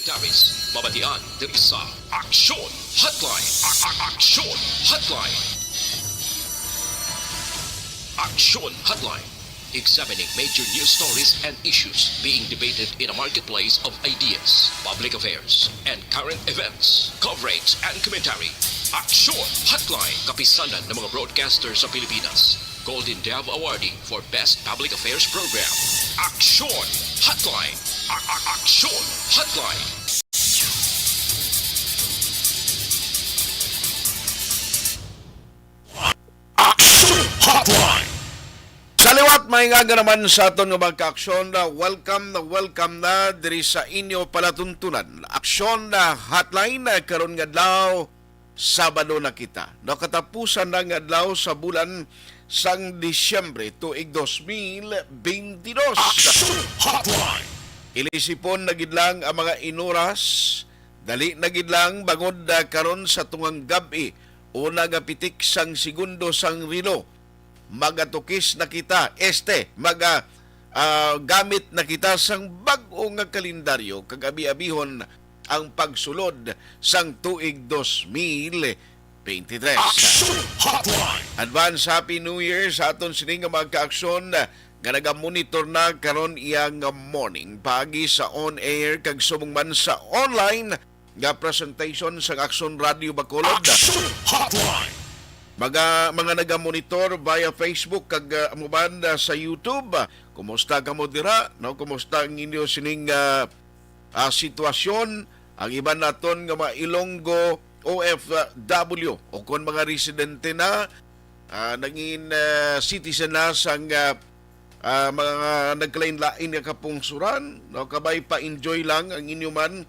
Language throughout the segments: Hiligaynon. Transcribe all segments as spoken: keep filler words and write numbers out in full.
Davis, mabatian diri sa Aksyon Hotline. A- a- Aksyon Hotline. Aksyon Hotline. Examining major news stories and issues being debated in a marketplace of ideas, public affairs, and current events. Coverage and commentary. Aksyon Hotline. Kapisanan ng mga broadcaster sa Pilipinas. Golden Dove Awardee for Best Public Affairs Program. Aksyon Hotline. A- a- Aksyon Hotline. Aksyon Hotline. Sa liwat, may nga naman sa aton nga mga kaaksyon na welcome na welcome na diri sa inyo palatuntunan. Aksyon na Hotline na karon nga adlaw, Sabado na kita. No, katapusan na nga adlaw sa bulan sang Disyembre tuig dos mil bentidós. Aksyon Hotline. Ilisipon na gid lang ang mga inuras. Dali na gid lang bangod, ah, karon sa tungang gab-i, una nga pitik sang segundo sang relo, magatukis na kita, este, maga, ah, gamit na kita sang bag-o nga kalendaryo, kag abi-abihon ang pagsulod sang tuig dos mil twenty-three. Aksyon Hotline. Advance Happy New Year sa aton sini nga mga kaaksyon nga nagamonitor na karon iyang morning, paagi sa on air kag subong man sa online nga presentation sang Aksyon Radio Bacolod. Aksyon Hotline. Mga, mga nagamonitor via Facebook kag, ah, amo man, ah, sa YouTube, ah, kumusta kamo dira? No, kumusta ang inyo sining, ah, ah, sitwasyon? Ang iban naton nga mga Ilonggo O F W o kon mga residente na, ah, nangin, ah, citizen na sang, ah, ah, mga nagkalain-lain nga kapungsuran, no? Kabay pa-enjoy lang ang inyo man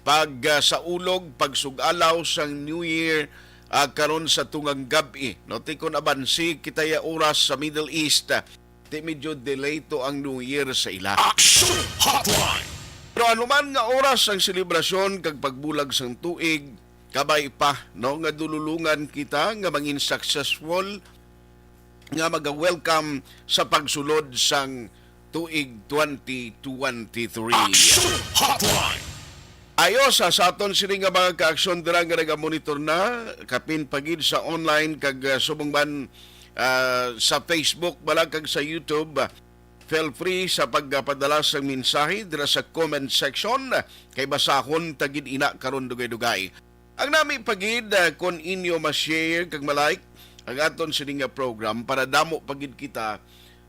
pag, ah, saulog, pagsug-alaw sang New Year, ah, karon sa tungang gab-i, no? Ti kon abansi kita ya oras sa Middle East, ah, ti medyo delay to ang New Year sa ila. Action Hotline. Pero anuman nga oras ang selebrasyon kag pagbulag sang tuig, kabay pa, no, nga dululungan kita nga mangin successful nga maga-welcome sa pagsulod sang tuig twenty twenty-three. Action Hotline. Ayos, ah, sa aton sini nga mga kaaksyon dira nga nagamonitor na, kapin pa gid sa online kag, ah, subong man, ah, sa Facebook, bala kag sa YouTube, ah, feel free sa pagpadala sang mensahe dira sa comment section, ah, kay basahon ta gid ina karon dugay-dugay. Ang nami pa gid, ah, kon inyo ma-share kag ma-like ang aton sini nga program para damo pa gid kita,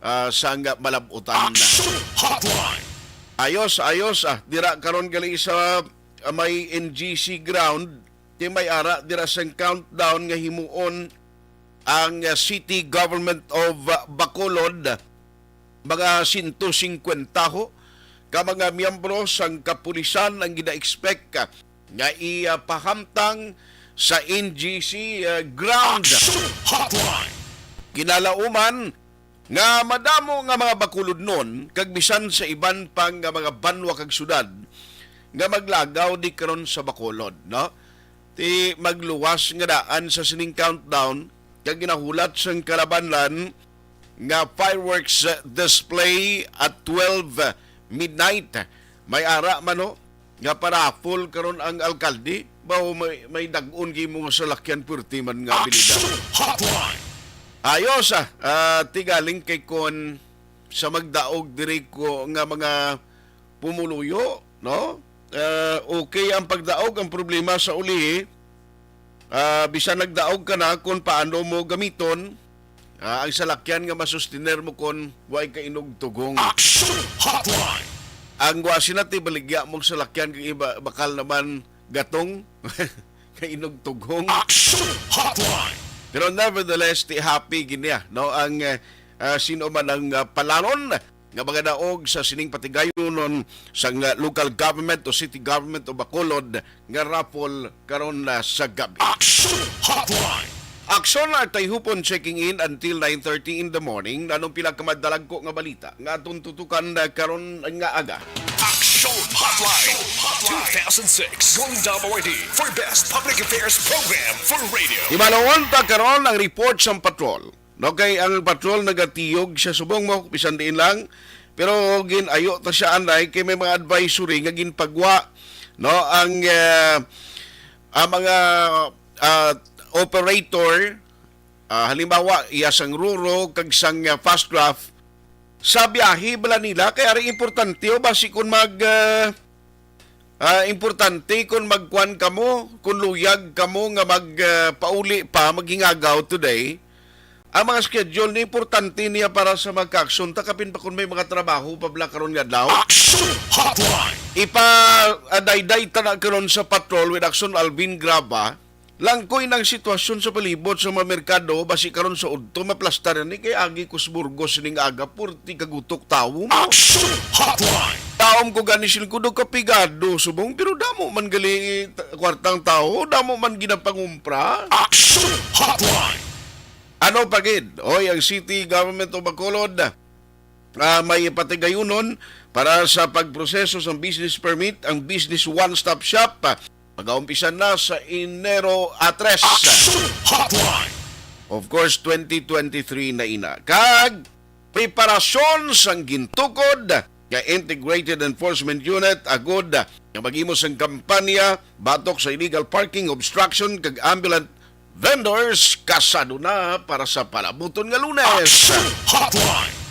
ah, sang malab-utan. Action Hotline. Ayos, ayos, ah, dira karon gali sa, ah, may N G C ground, ti may ara dira sang countdown nga himuon ang, ah, City Government of, ah, Bacolod, mga sento singkwenta ho ka mga miyembro sang kapulisan ang gina-expect, ah, nga ipahamtang sa N G C, ah, ground. Action Hotline. Kinalauman nga madamo nga mga Bacolodnon kag bisan sa iban pa nga mga banwa kag syudad nga maglagaw di karon sa Bacolod, no? Ti magluwas nga daan sa sining countdown kag ginahulat sang kalabanan nga fireworks display at twelve midnight. May ara man, no, nga parapol karon ang alkalde. Bawo may, may dag-on kay mo nga salakyan, pwerte man nga abilidad. Action Hotline. Ayos, ah. Ah, ti galing kay kon sa magdaog diri ko nga mga pumuluyo, no? Ah, okay ang pagdaog, ang problema sa uli, ah, bisan nagdaog ka na, kung paano mo gamiton, ah, ang salakyan nga masustener mo kon way ka inugtugong. Action Hotline. Ang gwasi na ti baligya mong salakyan kag iba, bakal naman gatong kay inugtugong. Action Hotline. Pero nevertheless, ti happy gid niya, no? Ang, eh, ah, sino man ang, ah, palanon nga mga daog sa sining patigayonon sang, ah, local government o city government o Bacolod nga raffle karon na sa gabi. Action Hotline. Action at Tayhupon checking in until nine thirty in the morning. Nanong pila ka madalagko nga balita nga aton tutukan na karon nga aga? Action Hotline two thousand six Golden Dove Awardee for Best Public Affairs Program for Radio. Imalawon ta karon ang report sang patrol. No, kay ang patrol nagatiyog siya subong mo, bisan diin lang. Pero gin-ayo ta siya anay kay may mga advisory nga ginpagwa No, ang, ah, ang mga, ah, operator, ah, halimbawa, iya sang Roro kag sang, ah, Fast Craft, sa biyahe bala nila, kay ari importante, o basi kung mag, ah, ah, importante kung magkuan kamo, kung luyag kamo nga mag, ah, pauli pa, maghingagaw today, ang mga schedule ni importante niya para sa magka-aksyon ta, kapin pa kung may mga trabaho pa bala karon nga adlaw. Action Hotline! Ipa-, ah, dayday ta na karon sa Patrol with Action Alvin Graba. Langkoy nang sitwasyon sa palibot sa mga merkado, basi karon sa udto maplastar ni kay agi kus Burgos ning aga, purti kagutok tawo mo. Action Hotline! Taom ko gani sila kudo kapigado subong, pero damo man gali t-, kwartang tawo, damo man ginapangumpra. Action Hotline! Ano pa gid? Oy, ang City Government of Bacolod, ah, may patigayunon para sa pagproseso sang business permit, ang Business One Stop Shop. Ah, mag-aumpisa na sa Enero a tres. Action Hotline! Of course, twenty twenty-three na ina. Kag preparasyon sang gintukod nga Integrated Enforcement Unit agud nga mag-imo sang kampanya batok sa illegal parking, obstruction, kag ambulant vendors kasado na para sa palabuton nga Lunes. Action Hotline!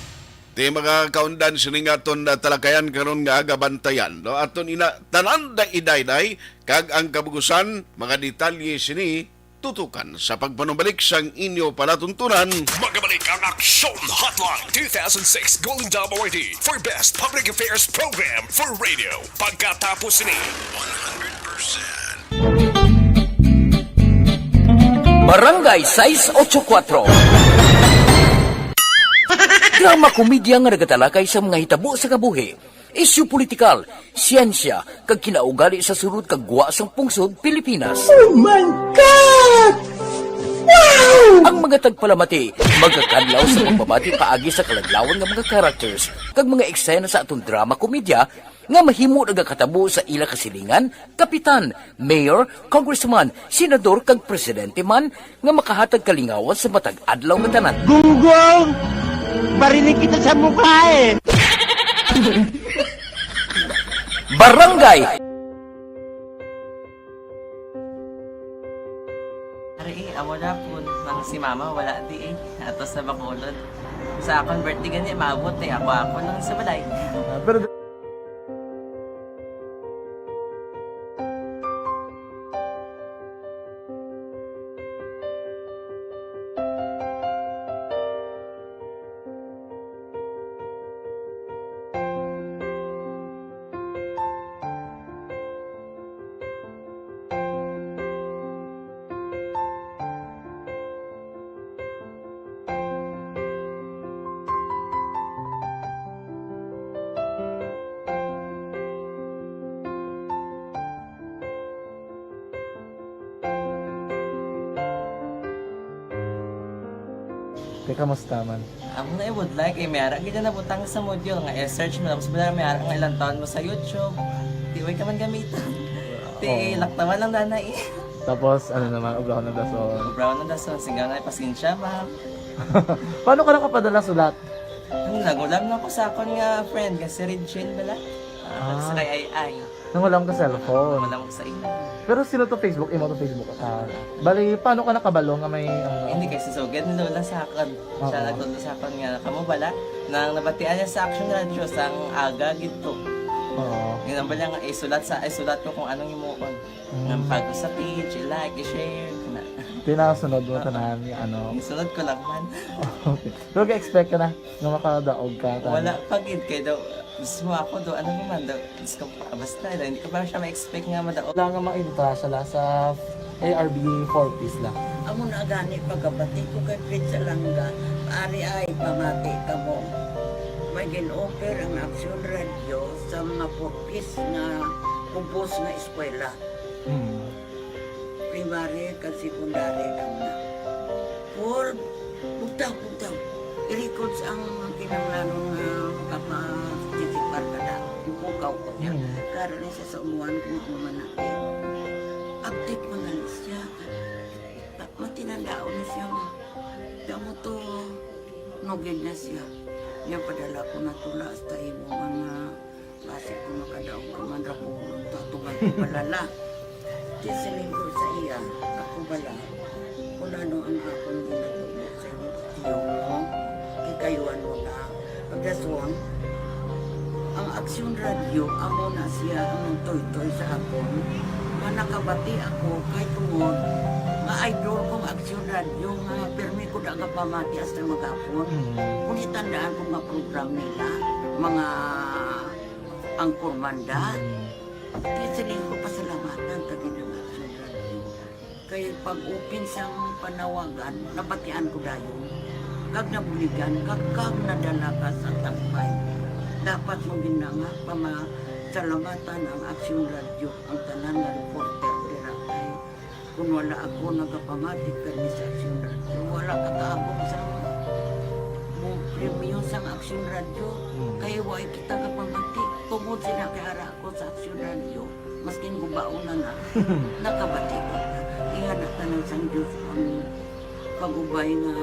Ti mga kaundan sini nga aton, ah, talakayan karon nga aga, bantayan, no? Aton ina tanan da idayday, kag ang kabugusan, mga detalye sini tutukan sa pagpanumbalik sang inyo palatuntunan. Magabalik ang Action Hotline two thousand six Golden Dome Awardee for Best Public Affairs Program for Radio. Pagkatapos ni one hundred percent. Barangay sais ocho kuatro. Drama komedya nga nagatalakay sa mga hitabo sa kabuhi, isyu politikal, siyensya, kag kinaugali sa sulod kag gwa sang pungsod Pilipinas. Oh my God! Wow! Ang mga tagpalamati magakadlaw sa pagbabati paagi sa kaladlawan nga mga characters kag mga eksena sa aton drama komedya nga mahimo nagakatabo sa ila kasilingan, kapitan, mayor, congressman, senador, kag presidente man nga makahatag kalingawan sa matag adlaw nga tanan. Gunggong! Barinig kita sa mukha eh! Barangay! Ari, eh, amo na po. Ang si mama, wala di eh. Ato sa Bacolod. Sa akon birthday gani, maabot eh. Ako, ako lang sa balay. Ah, pero Te, kamusta man? Amo na, I would like, eh, may ara gid na butang sa module nga i-search mo, tapos wala, may ara nga ilang taon mo sa YouTube. Di, way ka man gamiton. Di, Oo. Laktawan lang, danay, eh. Tapos, ano naman, ubrahon ng dason. Ubrahon ng dason, sigaw na, pasensya, ma'am. Paano ka nakapadala sulat? Ano, nangulam na ako sa akon nga friend, nga si Regine bala. Ah, Ah. Sa kay Ay Ay. Nangulam ka cellphone. Wala mo sa imo. Pero sino to Facebook? Imo to Facebook account. Bali, paano ka nakabalo nga may, ano? Hindi, kay si Sugad ni Lola sa akon. Siya Oo. nagtudlo sa akon nga, kamo bala, nang nabatian niya sa Action Radio, sang aga gid to. Oo. Yun ang bala nga, isulat sa, isulat ko kung anong imuon. Mm. Nga pag sa page, i-like, i-share, kana. Tinasunod mo Ah. tanan, ano? Isunod ko lang man. Okay. Pero ga-expect ka na nga makadaog ka, tanan? Wala pa gid, kay daw, mismo ako daw, ano naman daw, Diyos ko, basta daw, hindi ko pa siya ma-expect nga madaog. Wala nga maintra siya la sa A R B four Ps la. Amo na gani pagkabati ko kay Fred Salanga, ari ay pamati kamo. May gin-offer ang Action Radio sa mga four Ps nga kumpos nga eskwela. Hmm. Primary kag secondary kamo na. Paul, bugtaw, bugtaw. I-records ang kinahanglanon nga makaparticipar ka na. Bukaw ko niya. Mm. Karon ni siya sa umuan kung ano man na. Update man gani siya. Pa-, matinandaan na siya, ma. Kaya mo to, nugid na siya. Niya padala ko na tula hasta imo mga Basi ko makadaog ka man ra ko, tutugan ko balala. Di siling ko sa iya, ako bala, kung ano ang akong ginatubo sa iyo mo, kikayuan mo na. Pagkaswang, ang Aksyon Radio, amo na siya ang nagtoytoy sa akon. Nga nakabati ako, kay tungod, nga idol kong Aksyon Radio, nga pirmi ko da nga pamati hasta maghapon. Mm. Kung itandaan ko nga program nila, mga ang Kurmanda. Mm. Kaya siling ko pasalamatan ta gid ang Aksyon Radio. Kay pag-open sang panawagan, nabatian ko dayon. Kag nabuligan, kag, kag nadala ka sa tampay. Dapat mo gid na nga pamasalamatan ang Aksyon Radio, ang tanan nga reporter dira kay kung wala ako nagapamati kani sa Aksyon Radio, wala ka kaabot sa mo premyo sang Aksyon Radio. Mm. Kay wala kita kapamati. Tungod sila kay ara ako sa Aksyon Radio, maskin gubaon na na, nakabati ko. Ingana tanan sang Diyos ang pag-ubay nga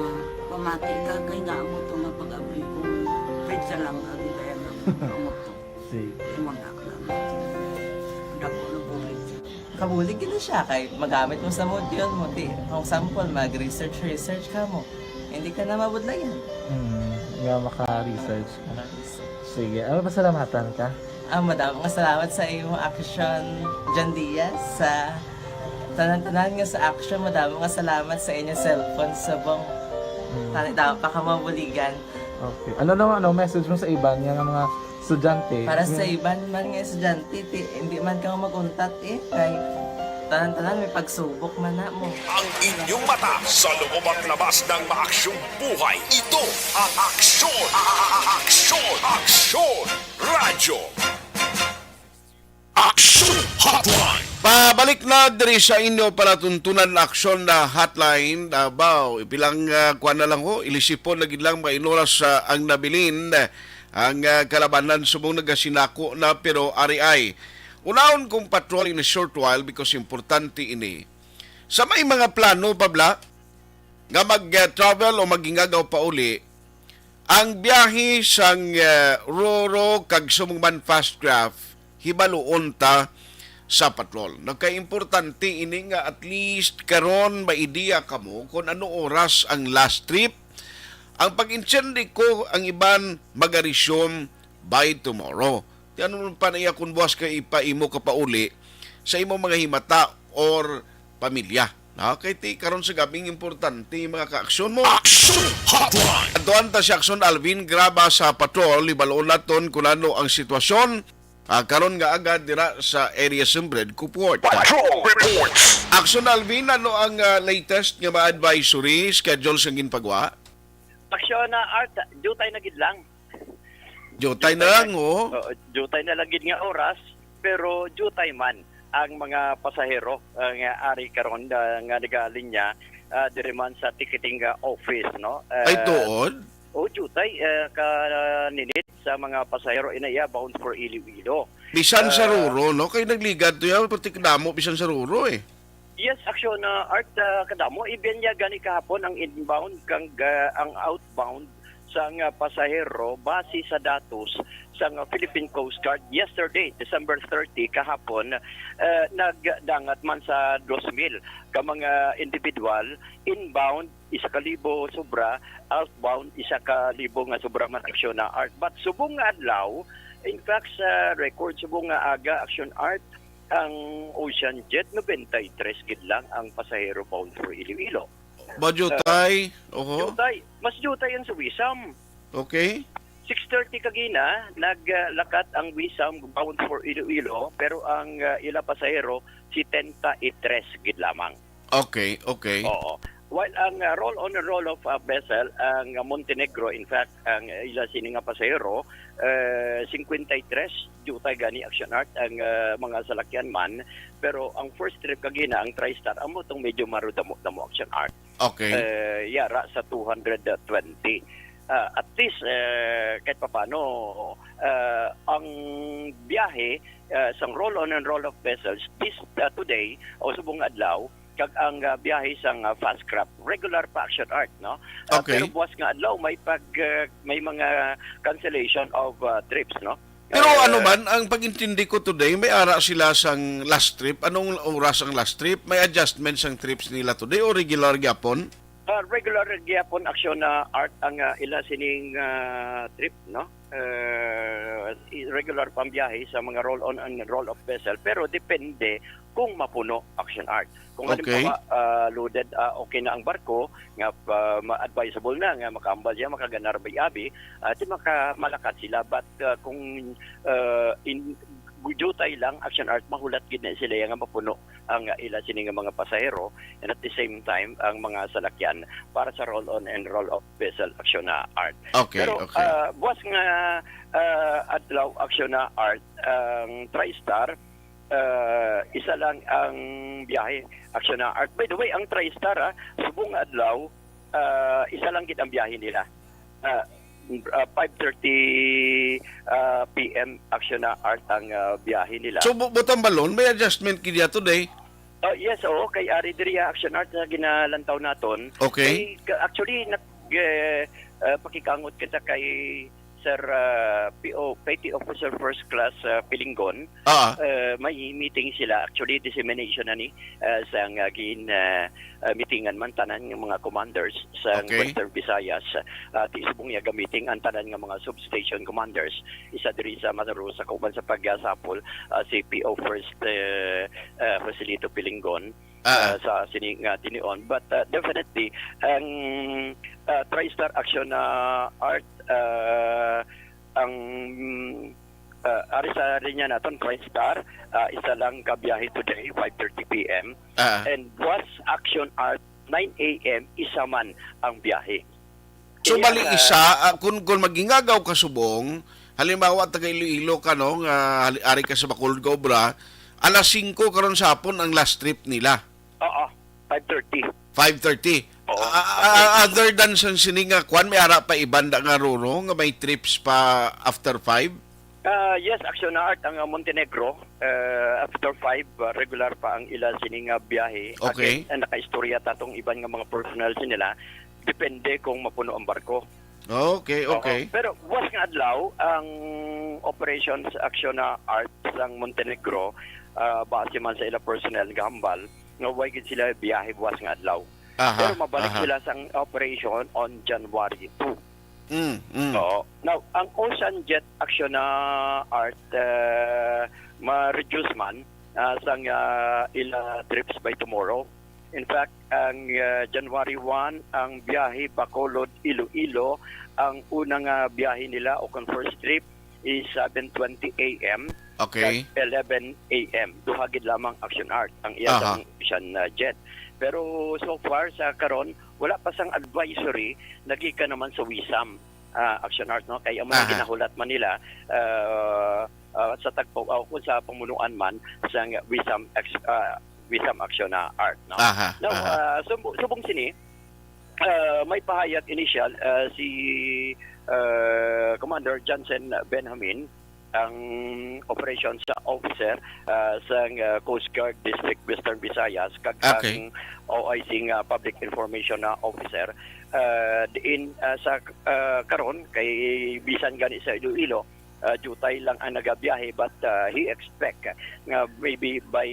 pamati ka, kay nga amo to nga pag-abli ko, Fred, sa lang, agi kaya nga amo to. Sige. Imo na lang. Dako na bulig siya. Kabulig gid na siya kay magamit mo sa module mo. Di, for example, mag-research, research ka mo. Hindi ka na mabudlayan. Hmm, nga maka-research ka. Maka-research. Sige, ano, pasalamatan ka? Ah, madamo nga salamat sa imo Aksyon, John Diaz, sa tanan-tanan nga sa Aksyon. Madamo nga salamat sa inyo cellphone subong. Hmm. Tani, damo pa ka mabuligan. Okay. Ano naman, ano, message mo sa iban nga mga estudyante? Para sa Hmm. iban man nga estudyante, ti, hindi man ka mag-untat eh. Kay tanan-tanan may pagsubok man na mo. Ang inyong mata sa loob at labas ng maaksyong buhay. Ito ang Aksyon, a-, a-, a-, Aksyon, Aksyon Radyo. Aksyon Hotline. Pabalik na diri sa inyo palatuntunan, Aksyon na Hotline Davao. Ipilang, ah, kuwan na lang ho, ilisipon na gid lang mga iloras, ah, ang nabilin, ah, ang, ah, kalabanan subong nagasinako na, pero ari ay. Unahon kong patrol in a short while because importante ini. Sa may mga plano, Pabla, nga mag-travel o maghingagaw pauli, ang biyahe sang, eh, Roro kag subong man Fast Craft, hibaluon ta sa patrol. Nagkaimportante ini nga at least karon may ideya kamo kung ano oras ang last trip. Ang pag-intindi ko, ang iban mag-resume by tomorrow. Ti ano pa na iya kung buwas ka ipaimo ka pauli sa imong mga himata or pamilya? Na, kay ti karon sa gabing importante mga kaaksyon mo. Aksyon Hotline. Adtuan ta si Aksyon Alvin Graba sa patrol, ibaloon naton kung ano ang sitwasyon, ah, karon nga aga dira sa area Sembred, Cuport. Patrol reports. Aksyon Alvin, ano ang, ah, latest nga mga advisory schedule sa ginpagwa? Aksyon na Art, jutay na gid lang. Jutay na lang, oh. Oo, jutay na lang gid nga oras, pero jutay man ang mga pasahero, ah, nga ari karon, ah, nga nagalinya, ah, diri man sa ticketing, ah, office, no? Ay, Ah, tuod? Oh, jutay, ah, ka ninit sa mga pasahero ina iya bound for Iloilo. Bisan sa Ah, Roro, no? Kay nagligad to yan, pati kadamo, bisan sa Roro, eh. Yes, Aksyon, ah, Art, ah, kadamo. Ibinyag gani kahapon ang inbound kang, ah, ang outbound sang, ah, pasahero base sa datos sang, ah, Philippine Coast Guard. Yesterday, December thirty, kahapon, ah, nagdangat man sa dos mil ka mga individual. Inbound, isa ka libo sobra. Outbound, isa ka libo nga sobra man, Aksyon na Art. But subong nga adlaw, in fact, sa record, subong nga aga, Aksyon Art, ang Ocean Jet, nobenta y tres gid lang ang pasahero bound for Iloilo. Ba, jutay? Uh, oho. Jutay. Mas jutay ang sa Wisam. Okay. Six thirty kagina, naglakat ang Wisam bound for Iloilo, pero ang, uh, ila pasahero, setenta y tres gid lamang. Okay, okay. Oo. While ang, uh, roll on and roll off, uh, vessel, ang, uh, Montenegro, in fact, ang, uh, ila sini nga pasahero, uh, cincuenta y tres, jutay gani, Aksyon Art, ang, uh, mga salakyan man. Pero ang first trip kagina, ang TriStar, amo tong medyo marudamo-damo, Aksyon Art. Okay. Eh, yara sa two hundred twenty. Ah, at least, eh, kahit papano, ah, ang biyahe, ah, sang roll-on and roll-off vessels this, ah, today o subong adlaw, kag ang, ah, biyahe sang, ah, fast craft, regular pa, Aksyon Art, no? Ah, okay. Pero buwas nga adlaw, may pag, ah, may mga cancellation of, ah, trips, no? Pero Ah, ano man, ang pag-intindi ko today, may ara sila sang last trip. Anong oras ang last trip? May adjustment sang trips nila today o regular gyapon? Ah, regular gyapon, Aksyon na Art, ang ah, ila sining ah, trip, no? Ah, regular pang biyahe sa mga roll-on and roll-off vessel, pero depende kung mapuno, Aksyon Art. Kung Okay. Halimbawa, ah, loaded, ah, okay na ang barko, nga ah, ma-, advisable na nga makahambal siya, makaganar bay-abi, at maka malakat sila. But ah, kung ah, in jutay lang, Aksyon Art, mahulat gid na sila nga mapuno ang ah, ila sini nga mga pasahero, and at the same time ang mga salakyan para sa roll-on and roll-off vessel, Aksyon na Art. Okay, Pero okay. ah, buwas nga ah, adlaw, Aksyon na Art, ang TriStar, ah, isa lang ang biyahe, Aksyon na Art. By the way, ang TriStar, ah, subong nga adlaw, ah, isa lang gid ang biyahe nila. Ah, ah, five thirty ah, P M, Aksyon na Art, ang ah, biyahe nila. So, bu- butang balon, may adjustment kaya today? Oh, yes, oo, kay ari diri, ah, Aksyon Art, na ginalantaw naton. Okay. Kay, ka- actually, nag eh, ah, pakikangot kita kay Sir ah, P O, Petty Officer First Class ah, Pilingon. Ah, Eh, may meeting sila. Actually, dissemination na ni ah, sa nga gin ah, ah, meetingan man tanan ng mga commanders sa Okay. Western Visayas. Ah, di subong niya gamitin ang tanan ng mga substation commanders. Isa diri sa Manaro sa kuman sa pagyasapol, ah, si P O First eh, ah, Joselito Pilingon. Ah. Ah, sa sini nga tinion. But ah, definitely, ang ah, TriStar, Aksyon na Art, ah, ang ah, ari sa linya naton, TriStar, ah, isa lang ka biyahe today, five thirty P M. Ah. And buwas, Aksyon Art, nine A M, isa man ang biyahe. So, Kaya bali sa- isa, ah, kung, kung maghingagaw ka subong, halimbawa, taga Iloilo ka, no, nga hali- ari ka sa Bacolod ka obra, alas singko karon sa hapon ang last trip nila. Oo, five thirty. Five thirty. Oo. Ah, ah, ah, other than sa sini nga kwan, may ara pa iban da nga ruro nga may trips pa after five? Ah, yes, Aksyon na Art, ang ah, Montenegro, eh, after five, ah, regular pa ang ila sini nga biyahe. Okay. Again, ang nakaistorya tatong iban nga mga personnel nila, depende kung mapuno ang barko. Okay, Oo. okay. Pero buwas nga adlaw, ang operations, Aksyon na Art, sang Montenegro, ah, base man sa ila personnel nga hambal, nga way gid sila biyahe buwas nga adlaw. Aha, Pero mabalik aha. sila sang operation on January two. Mm, mm. Oo. Now, ang Ocean Jet, Aksyon na Art, eh, ma-reduce man ah, sang ah, ila trips by tomorrow. In fact, ang ah, January one, ang biyahe Bacolod, Iloilo, ang unang ah, biyahe nila o kung first trip is seven twenty A M Okay. kag eleven A M. Duha gid lamang, Aksyon Art, ang iya Aha. sa Ocean ah, Jet. Pero so far, sa karon, wala pa sang advisory nagikan naman sa WISAM, ah, Aksyon Art, no? Kay amo na Aha. ginahulat man nila, ah, ah, sa tagpaw, ah, kung sa pamunuan man sang WISAM ex-, ah, WISAM Aksyon na Art, no? Aha, Now, aha. ah, sumbu- subong sini, ah, may pahayag initial ah, si ah, Commander Johnson Benjamin, ang operations officer ah, sang ah, Coast Guard District Western Visayas, kag Okay. ang O I C nga public information na officer. Ah, diin ah, sa ah, karon, kay bisan gani sa Iloilo, ah, jutay lang ang nagabiyahe, but ah, he expect nga maybe by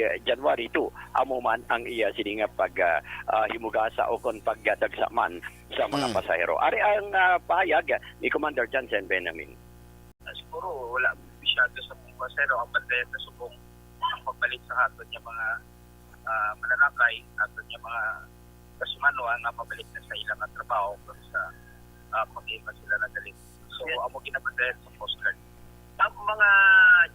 ah, January two, amo man ang iya sini nga pag ah, ah, himugasa o kon pagdagsa man sa mga Mm. pasahero. Ari ang ah, pahayag ni Commander Johnson Benjamin. Ah, siguro wala masyado sa mga pasahero ang bantayan sa subong ang pagbalik sa aton nga mga ah, mananakay, aton nga mga kasumano nga mabalik na sa ilang trabaho kung sa ah, pag-iba sila nagaling. So, amo ginabantayan sa Coast Guard. Ang mga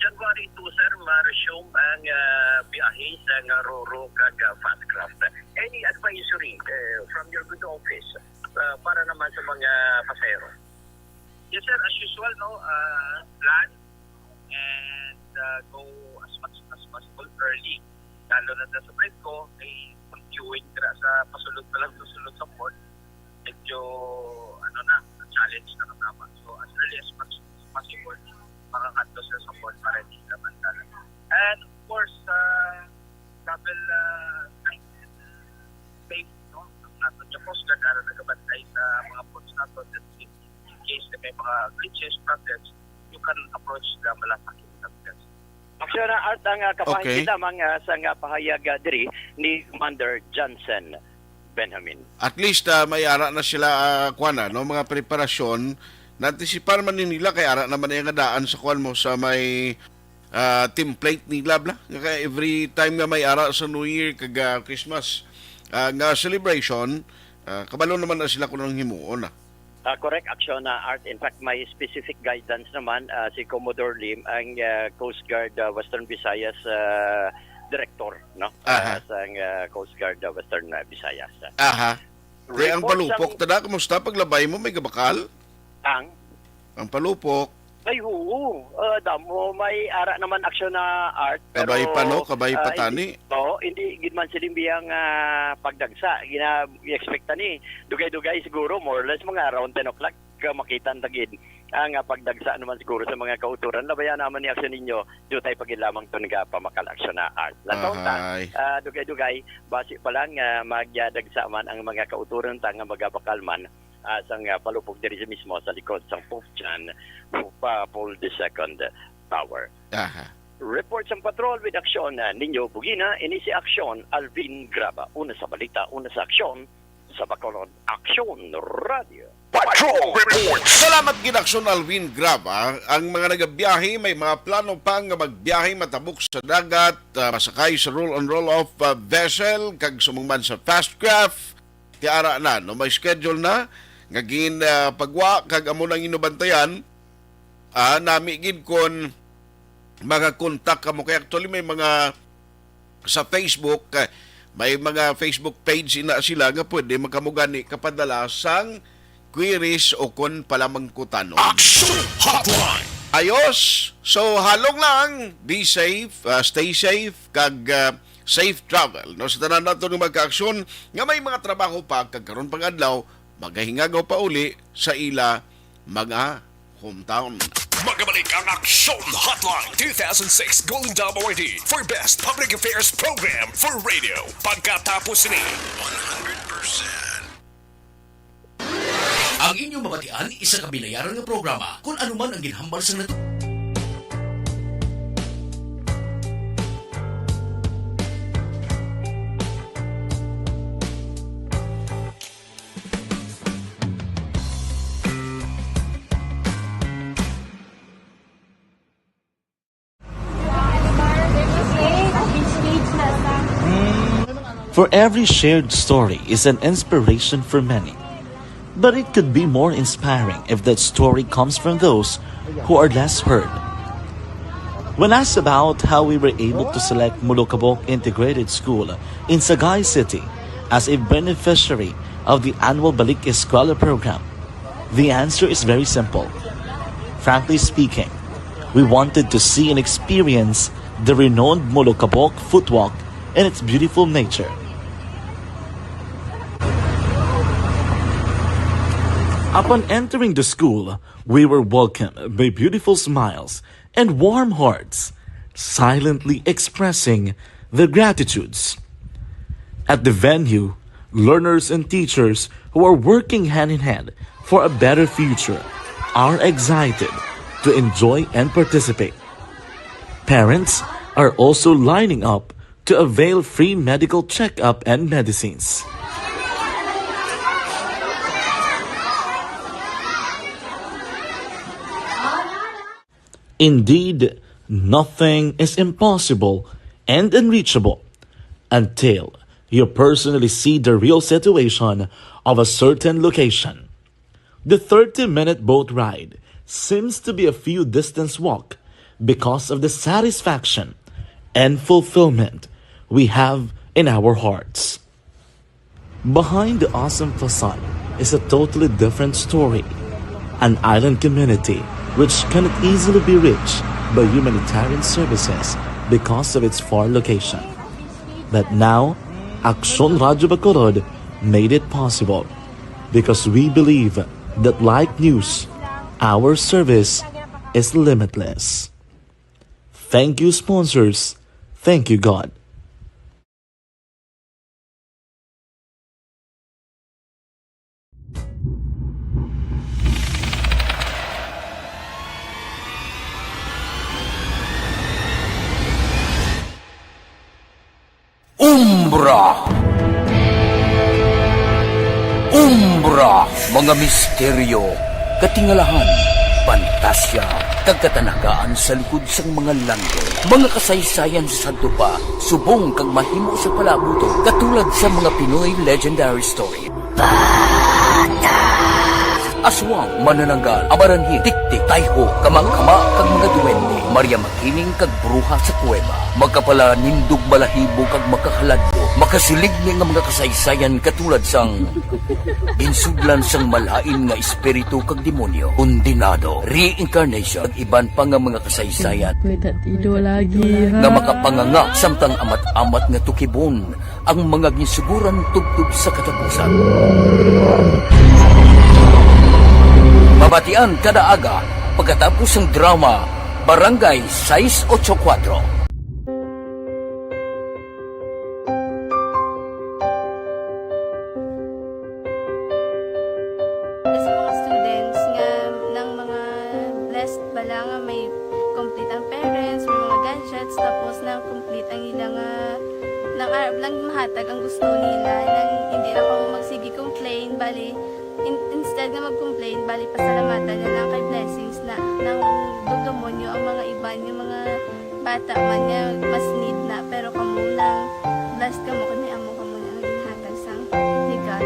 January two, sir, ma-resume ang ah, biyahe sa nga Roro kag ah, Fast Craft. Any advisory eh, from your good office ah, para naman sa mga pasahero? Yes, sir. As usual, no, ah, plan and ah, go as much as possible early. Lalo na sa break ko, kay pag-queuing dira sa pasulod pa lang, pasulod sa port, medyo, ano na, challenge na katama. So, as early as much as possible, makakadto sa support para hindi sila mandala. And of course, uh, travel uh, safe, no? Ang nato niya Coast Guard, na nagabantay sa mga ports nato, that in case na may mga glitches, problems, you can approach the Malasa Kibutangan. Actually, na Art, ang, ah, kabahin Okay. kita, mang, ah, sa nga pahayag, ah, diri ni Commander Johnson Benjamin. At least, ah, may ara na sila, ah, kuwan na, no? Mga preparasyon. Naantisipar man ni nila kay ara naman iya nga daan sa kuwan mo sa may, ah, template nila, bla. Nga kay every time nga may ara sa New Year kag, ah, Christmas, ah, nga celebration, ah, kabalo naman na sila kung anong himuon, ah. Ah, correct, Action, ah, Art. In fact, may specific guidance naman, ah, si Commodore Lim, ang, ah, Coast Guard, ah, Western Visayas, ah, Director, no? Aha. Ah, sang, ah, Coast Guard, ah, Western, ah, Visayas. Aha. Di ang Report palupok, sang tada, kumusta? Paglabay mo, may gabakal? Ang? Ang palupok. Ay, oo. Ah, damo, may ara naman, Action, na Art, pero, Kabay pa, no? Kabay pa ah, tani. Hindi, oo, hindi gid man siling biyang, ah, pagdagsa. Gina-, i-expect ni. Dugay-dugay siguro, more or less, mga around ten o'clock, ka makita ta gid ang, ah, pagdagsa naman siguro sa mga kauturan. Labayan naman ni Action ninyo, dutay pa gid lamang to nga pamakal, Action, na Art. Lataw ta, Ahay. Ah, dugay-dugay, basi pa lang, ah, magyadagsa man ang mga kauturan ta nga magabakal man, ah, sang, ah, palupok diri mismo sa likod sang Pope John, Pope, ah, Paul the Second Tower. Aha. Report sang patrol with Action, ah, ninyo bugina, ini si Action, Alvin Graba. Una sa balita, una sa aksyon, sa Bacolod, Action Radio. Patrol Report. Salamat gid, Action Alvin Graba. Ang mga nagabiyahe, may mga plano pa nga magbiyahe matabok sa dagat, ah, masakay sa roll on roll off, ah, vessel, kag sumangman sa fast craft. Ti ara na, no, may schedule na nga gin, ah, pagwa, kag amo nang inubantayan, ah, nami gid kon mga kontak kamo. Kay actually may mga sa Facebook, ah, may mga Facebook page ina sila nga pwede magkamugani kapadala sang queries o kon palamangkutanon. Action Hotline. Ayos. So, halong lang, be safe, ah, stay safe, kag, ah, safe travel, no? Sa tanan nato nga magkaaksyon nga may mga trabaho pa, kag karon pang adlaw, magahingagaw pa uli sa ila mga hometown. Magabalik ang Action Hotline two thousand six Golden Dome Awardee for Best Public Affairs Program for Radio. Pagkatapos ni One hundred percent. Ang inyong mabatian, isa ka binayaran nga programa. Kung ano man ang ginhambal sa nat- For every shared story is an inspiration for many. But it could be more inspiring if that story comes from those who are less heard. When asked about how we were able to select Molokabok Integrated School in Sagay City as a beneficiary of the annual Balik Eskwela program, the answer is very simple. Frankly speaking, we wanted to see and experience the renowned Molokabok footwalk and its beautiful nature. Upon entering the school, we were welcomed by beautiful smiles and warm hearts, silently expressing their gratitudes. At the venue, learners and teachers who are working hand in hand for a better future are excited to enjoy and participate. Parents are also lining up to avail free medical checkup and medicines. Indeed, nothing is impossible and unreachable until you personally see the real situation of a certain location. The thirty-minute boat ride seems to be a few distance walk because of the satisfaction and fulfillment we have in our hearts. Behind the awesome facade is a totally different story, an island community which cannot easily be reached by humanitarian services because of its far location. But now, Aksyon Radyo Bacolod made it possible because we believe that, like news, our service is limitless. Thank you, sponsors. Thank you, God. Umbra. Umbra, mga misteryo, katingalahan, pantasya, kag katanagaan sa likod sang mga langit. Mga kasaysayan sa sadto pa, subong kag mahimo sa palabuto, katulad sa mga Pinoy legendary story. Aswang, manananggal, amaranhit, tiktik, tayho, kamakama, kag mga duwende, Maria Makiling, kag bruha sa kuweba, makapalanindog balahibo, kag makahaladlok, makasiling ni nga mga kasaysayan katulad sang ginsudlan sang malain nga espiritu kag demonyo, kondenado, reincarnation, kag iban pa nga mga kasaysayan May tatido lagi, ha? nga makapanganga samtang amat-amat nga tukibon ang mga ginsuguran tubtob sa katapusan. Mabatian kada aga pagkatapos sang drama Barangay sais ocho kuwatro. Sa mga students nga nang mga blessed bala nga may complete ang parents, may mga gadgets, tapos nang complete ang ila nga, nang arab lang mahatag ang gusto nila, nang hindi na kamo magsige complain, bali, in-, instead nga mag-complain, bali, pasalamatan na lang kay blessings na, nang dugdumon nyo ang mga iban, yung mga bata man nga mas need na, pero kamo nang blessed kamo kay may amo kamo na nga ginhatag sang legal.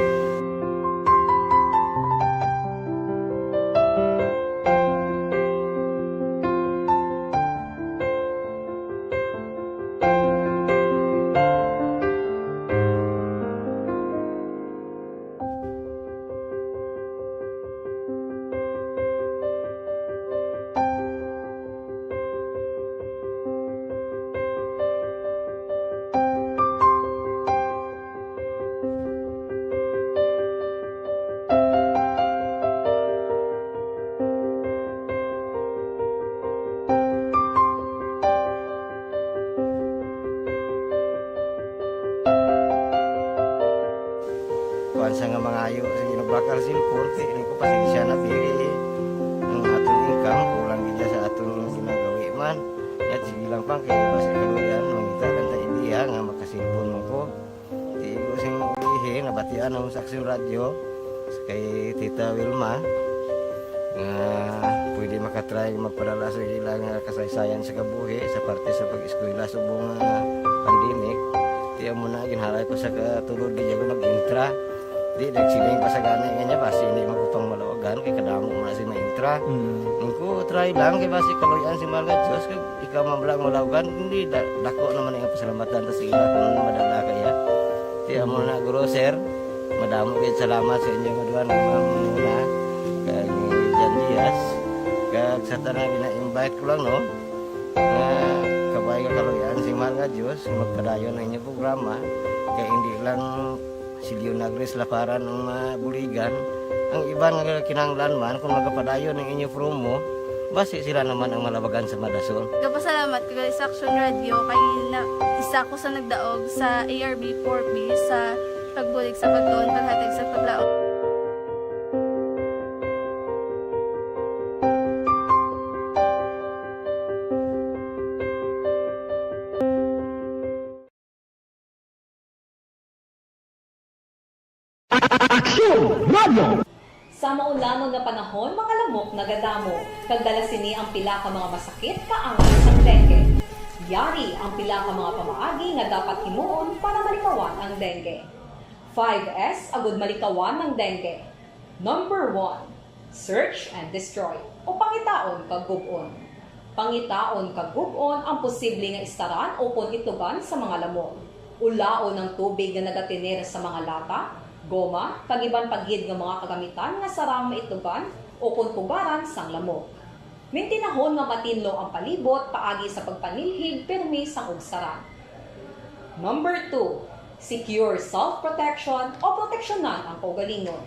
Kuan sa nga mangayo, sige, nagbakal cellphone, kay ini ko pasensya na, diri ang aton income, kulang gid sa aton ginagawi man. Yat, sige lang pang, kay basi kaluyan, mangita lang ta idea nga makaselpon man ko. Di ko sing ulihi, nabatian ang sa Aksyon Radyo, kay Tita Wilma, nga pwede makatry magpadala sa ilang, ah, kasaysayan sa kabuhi, sa parte sa pag-eskwela subong nga pandemic. Di amo na, ginhalay ko sa katulod, di ako nag-intra. Di, nagsiling pa sa gani nga niya, basi hindi man ko pang malawagan, kay kadamo man si maintra. Mm. Nung ko, try lang, kay basi kaluyan si mahal nga Diyos, kag ikaw man lang malawagan, hindi, da-, dako naman ang pasalamatan ta sa ila kung madala kaya. Di amo na, guro, sir, madamo kayo salamat sa inyo nga duha nga mga muna, kag ni Jan Diaz, kag sa tanan, gina-invite ko lang, no, nga kabay nga kaluyan si mahal nga Diyos, magpadayon ang inyong programa, kay hindi lang si Leonagris Laparan ang mabuligan, ang iban nga kinahanglan man, kung magapadayon ang inyo promo, basi sila naman ang malabagan sa madason. Gapasalamat ko gali sa Aksyon Radyo kay na, isa ko sa nagdaog sa A R B four B sa pagbulig sa pagtuon, paghatag sa paglaom. Aksyon Radyo. Sa maulangon nga panahon, mga lamok nagadamo, kag dala sini ang pila ka mga masakit kaangay sang dengue. Yari ang pila ka mga pamaagi nga dapat himuon para malikawan ang dengue. Five S agud malikawan ang dengue. Number one, search and destroy, o pangitaon kag gub-on. Pangitaon kag gub-on ang posible nga istaran ukon itugan sa mga lamok. Ulaon ang tubig nga nagatener sa mga lata, goma, kag iban pa gid nga mga kagamitan nga sarang maitugan ukon pugaran sang lamok. Mintinahon nga matinlo ang palibot paagi sa pagpanilhig pirmi sang ugsaran. Number two, secure self-protection o proteksyonan ang kaugalingon.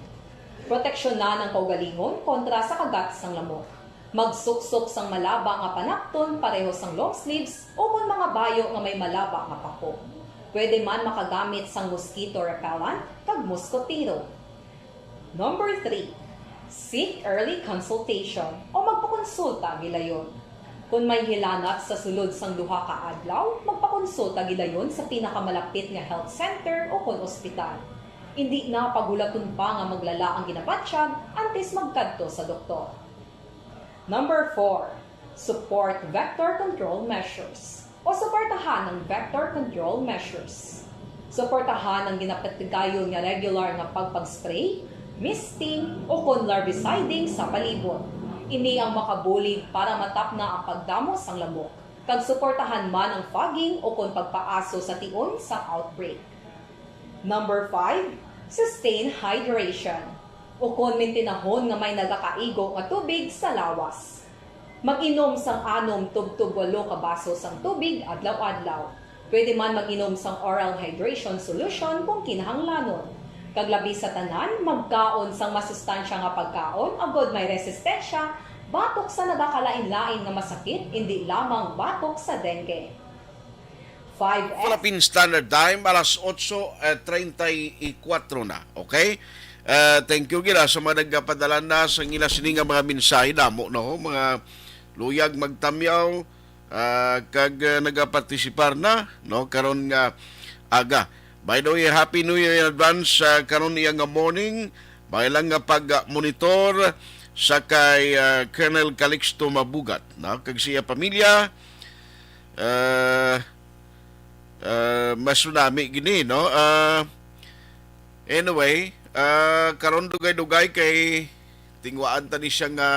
Proteksyonan ang kaugalingon kontra sa kagat sang lamok. Magsuksok sang malaba nga panapton pareho sang long sleeves ukon mga bayo nga may malaba nga pako. Pwede man makagamit sang mosquito repellent kag moskotero. Number three, seek early consultation o magpakonsulta gilayon. Kon may hilanat sa sulod sang duha ka adlaw, magpakonsulta gidayon sa pinakamalapit nga health center o kon ospital. Indi na paghulaton pa nga maglala ang ginabatyag antes magkadto sa doktor. Number four, support vector control measures o suportahan ang vector control measures. Suportahan ang ginapatigayon nga regular nga pagpag-spray, misting, o kon larviciding sa palibot. Ini ang makabulig para matapna ang pagdamo sang lamok, kag suportahan man ang fogging o kon pagpaaso sa tion sang outbreak. Number five, sustain hydration, o kon mintinahon nga may nagakaigo nga tubig sa lawas. Mag-inom sang anom tubtob walo ka baso sang tubig adlaw-adlaw. Pwede man mag-inom sang oral hydration solution kung kinahanglanon. Kag labi sa tanan, magkaon sang masustansya nga pagkaon agod may resistensya batok sa nagakalain-lain nga masakit, indi lamang batok sa dengue. Five Philippine Standard Time, alas otso, eh, treinta y cuatro na. Okay? Eh, thank you gid, ah, sa mga nagpadala na sa ila sini nga mga mensahe, damo, no? Mga luyag magtamyaw, ah, kag, ah, nagapartisipar na, no? Karon nga aga. By the way, Happy New Year in advance, ah, karon iya nga morning. May lang nga pag-monitor sa kay, ah, Colonel Calixto Mabugat, no? Kag sa iya pamilya. Ah, ah, mas tsunami gini, no? Ah, anyway, ah, karon dugay-dugay kay tingwaan ta ni siya nga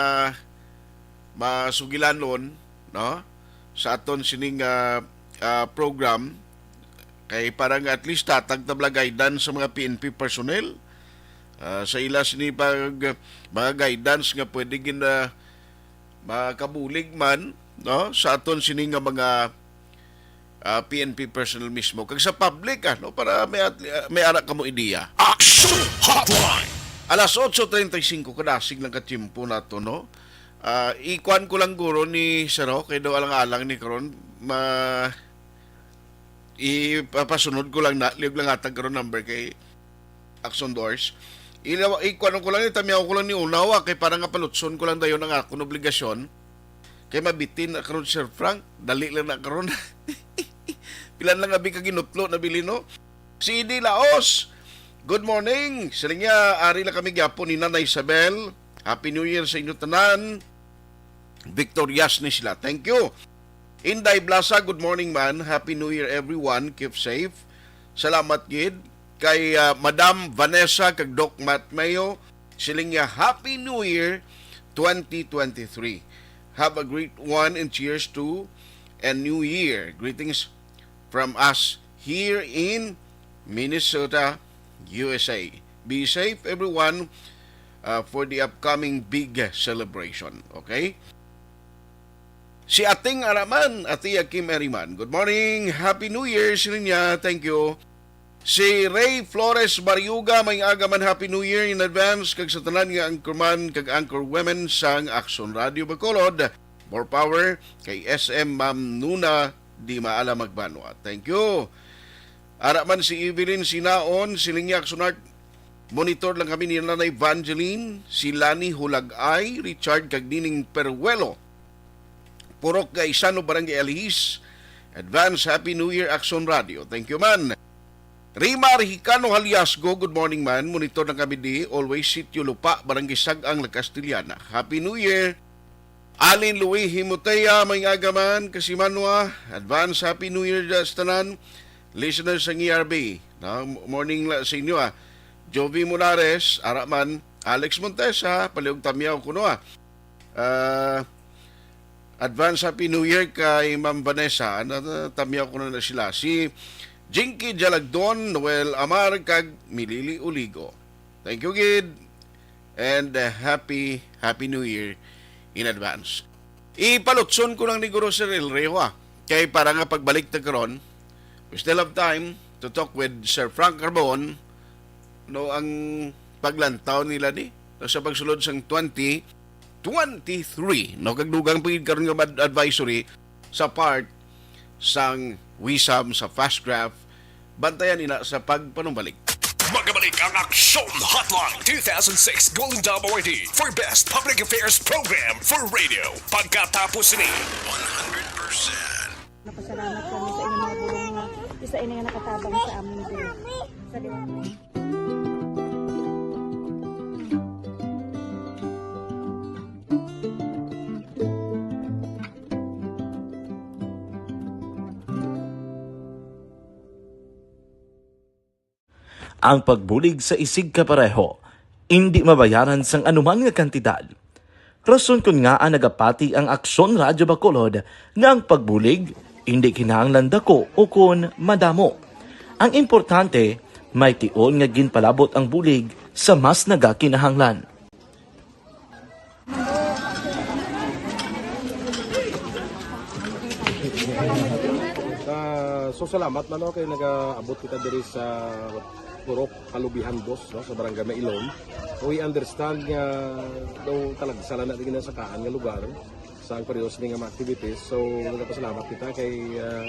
masugilanon, no? Sa aton sining, ah, ah, program, kay para nga at least hatag ta bala guidance sa mga P N P personnel, ah, sa ila sini pag, mga guidance nga pwede gin, ah, makabulig man, no, sa aton sini nga mga, ah, P N P personnel mismo kag sa public, ah, no, para may at-, ah, may ara kamo ideya. Action Hotline. Alas otso treinta y cinco kadasig lang ka tiyempo nato, no? Ah, ikuan ko lang guro ni Sir Ho, kay daw alang-alang ni karon, ma-, ipapasunod ko lang na, liog lang hatag karon number kay Action Doors. Ilaw, ikuan ko lang ni, tamyaw ko lang ni unaw, ah, kay para nga palutson ko lang dayon ang akon obligasyon. Kay mabitin na karon, Sir Frank, dali lang na karon. Pilan lang abi ka ginutlo na bili, no? Si Idi Laos, good morning. Siling niya, ari lang kami gyapon ni Nanay Isabel. Happy New Year sa inyo tanan. Victorious ni sila. Thank you. Inday Blasa, good morning man. Happy New Year everyone. Keep safe. Salamat gid. Kay, ah, Madam Vanessa kag Doc Matt Mayo, siling niya, Happy New Year twenty twenty-three. Have a great one and cheers to a new year. Greetings from us here in Minnesota, U S A. Be safe, everyone, uh, for the upcoming big celebration. Okay? Si Ating Araman, Ate Kim Eriman. Good morning. Happy New Year, siling niya. Thank you. Si Ray Flores Bariuga, may aga man, Happy New Year in advance, kag sa tanan nga anchorman kag anchor women sang Action Radio Bacolod. More power kay S M Ma'am Nuna Di Maala Magbanwa. Thank you. Ara man si Evelyn Sinaon, siling niya, Action Art, monitor lang kami ni Nanay Evangeline, si Lani Hulagay, Richard kag Nining Peruelo. Purok Gaisano, Barangay Alihis. Advance Happy New Year, Action Radio. Thank you man. Rimar Hicano Haliasgo, good morning man. Monitor na kami di, always Sitio Lupa, Barangay Sag-ang, La Castellana. Happy New Year. Alin Louis Himotea, may aga man, Kasimanwa. Advance Happy New Year sa tanan. Listeners sang E R B. Na, morning la sa inyo, ah. Jovi Molares, ara man. Alex Montesa, paliog tamyaw kuno, ah. Ah, advance Happy New Year kay Ma'am Vanessa. Ano, tamyaw ko na, na sila. Si Jinky Jalagdon, Noel Amar, kag Milili Uligo. Thank you, gid. And, uh, happy, happy New Year in advance. Ipalutson ko lang ni Guro Sir El Reo, ah. Kay para nga pagbalik ta karon, we still have time to talk with Sir Frank Carbon, no, ang paglantaw nila ni, no, sa pagsulod sang twenty twenty-three, no, kag dugang pa gid karon nga mad-, advisory sa part sang WISAM sa FASTCRAFT. Bantayan ina sa pagpanumbalik. Magabalik ang Aksyon Hotline two thousand six Golden Dove Awardee for Best Public Affairs Program for Radio. Pagkatapos ni one hundred percent. Napasalamat kami sa inyong mga bulong nga isa ini nga nakatabang sa amin diri. Sa liwat. Ang pagbulig sa isigkapareho indi mabayaran sang anuman nga kantidad. Rason kon ngaa nagapati ang Aksyon Radyo Bacolod nga ang pagbulig indi kinahanglan dako ukon madamo. Ang importante, may tion nga ginpalabot ang bulig sa mas nagakinahanglan. Ah, so salamat man, no, kay nagaabot kita diri sa Purok Kalubihan Dos, no, sa Barangay Mailom. We understand nga daw talagsa lang na di ginasakaan nga lugar sa ang pareho sini nga mga activities. So, nagapasalamat kita kay, ah,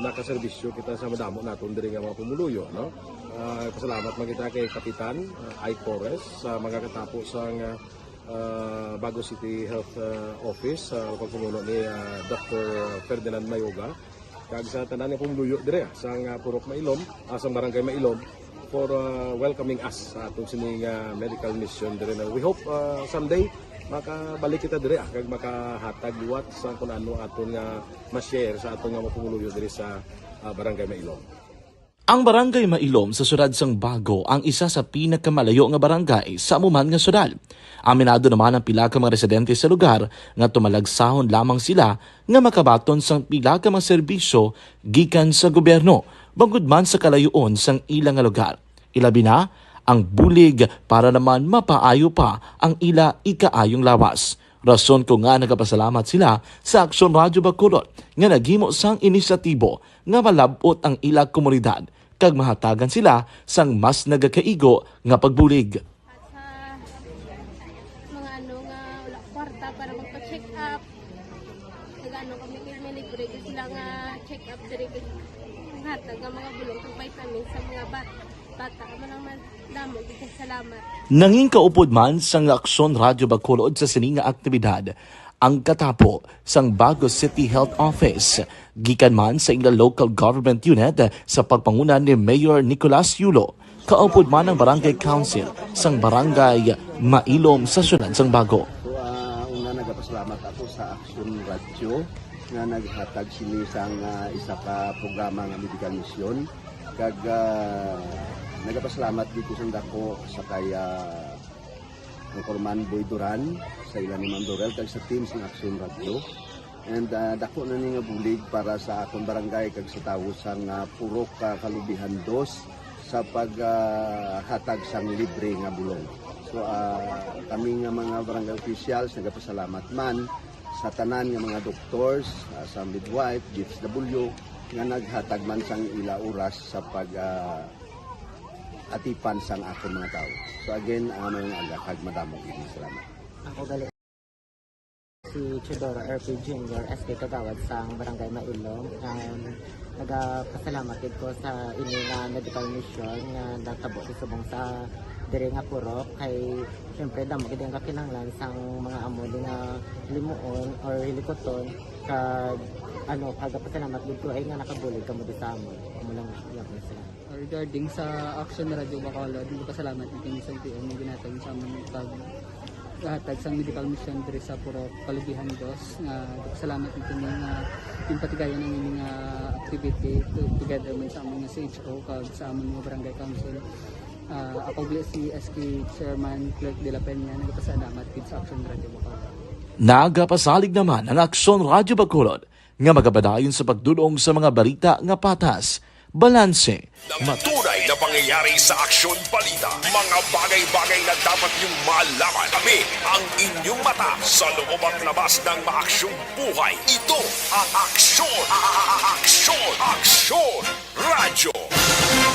nakaserbisyo kita sa madamo naton diri nga mga pumuluyo, no? Ah, pasalamat man kita kay Kapitan, ah, Ike Torres sa mga katapo sa nga, ah, Bago City Health, ah, Office, sa pagpamuno ni, ah, Doctor Ferdinand Mayoga, kag sa tanan nga pumuluyo dire, ah, sa nga Purok Mailom, ah, sa Barangay Mailom, for, ah, welcoming us sa aton sini nga medical mission dire na. We hope, ah, someday makabalik kita dire, ah, kag makahatag liwat sa kun ano aton nga ma-share sa aton nga mga pumuluyo dire sa, ah, Barangay Mailom. Ang Barangay Mailom sa siyudad sang Bago ang isa sa pinakamalayo nga barangay sa amo man nga siyudad. Aminado naman ang pila ka mga residente sa lugar nga tumalagsahon lamang sila nga makabaton sang pila ka mga serbisyo gikan sa gobyerno, bangod man sa kalayoon sang ila nga lugar. Ilabi na ang bulig para naman mapaayo pa ang ila ikaayong lawas. Rason kon ngaa nagapasalamat sila sa Aksyon Radyo Bacolod nga naghimo sang inisyatibo nga malab-ot ang ila komunidad kag mahatagan sila sang mas nagakaigo nga pagbulig. At sa mga ano nga wala kwarta para magpa-check up, nag-ano kami, may libre gyud sila nga check up diri, kay hatag nga mga bulong kag vitamins sa mga bat-, bata. Amo lang man, damo gyud kay salamat. Nangin kaupod man sang Aksyon Radyo Bacolod sa sini nga aktibidad ang katapo sang Bago City Health Office, gikan man sa ila local government unit sa pagpanguna ni Mayor Nicolas Yulo, kaupod man ang Barangay Council sang Barangay Mailom sa siyudad sang Bago. So, ah, una, nagapasalamat ako sa Aksyon Radyo nga naghatag sini sang, ah, isa ka programa nga medical mission. Kag, ah, nagapasalamat dito sa dako sa kay, ah, Anchorman Boy Duran, sa ila ni Ma'am Dorel, kag sa team sang Aksyon Radyo. And, ah, dako na ni nga bulig para sa akon barangay kag sa tawo sang, ah, Purok, ah, Kalubihan Dos sa pag, ah, hatag sang libre nga bulong. So, ah, kami nga mga barangay officials nagapasalamat man sa tanan nga mga doctors, ah, sa midwife, D S W, nga naghatag man sang ila oras sa pag, ah, atipan sang akon mga tawo. So again, ah, maayong aga kag madamo gid nga salamat. Ako gali si Teodoro R P Junior, S K Kagawad sang Barangay Mailom. Um, nagapasalamat gid ko sa ini nga medical mission nga natabo sa subong sa diri nga purok, kay siyempre damo gid ang kakinahanglan sang mga amo ni nga limuon or hilikuton, kag ano, kagapasalamat gid ko ay nga nakabulig kamo di sa amon. Amo lang, iya po sila. Regarding sa Action Radio Bacolod, nagpasalamat na kami sa L T O nga ginhatag sa amon pag hatag sang medical mission diri sa Purok Kalubihan Dos, nga nagpasalamat na kami nga ginpatigayon ang ini nga activity to-, together man sa amon nga C H O kag sa amon nga barangay council. Ah, ako gali si S K Chairman Clerk de la Peña, nagpasalamat gid sa Action Radio Bacolod. Nagapasalig naman ang Aksyon Radio Bacolod nga magapadayon sa pagdul-ong sa mga balita nga patas, balanse, ng tunay na pangyayari sa aksyon balita, mga bagay-bagay na dapat niyong malaman. Kami ang inyong mata sa loob at labas ng maaksyong buhay. Ito ang Aksyon, Aksyon, Aksyon Radyo.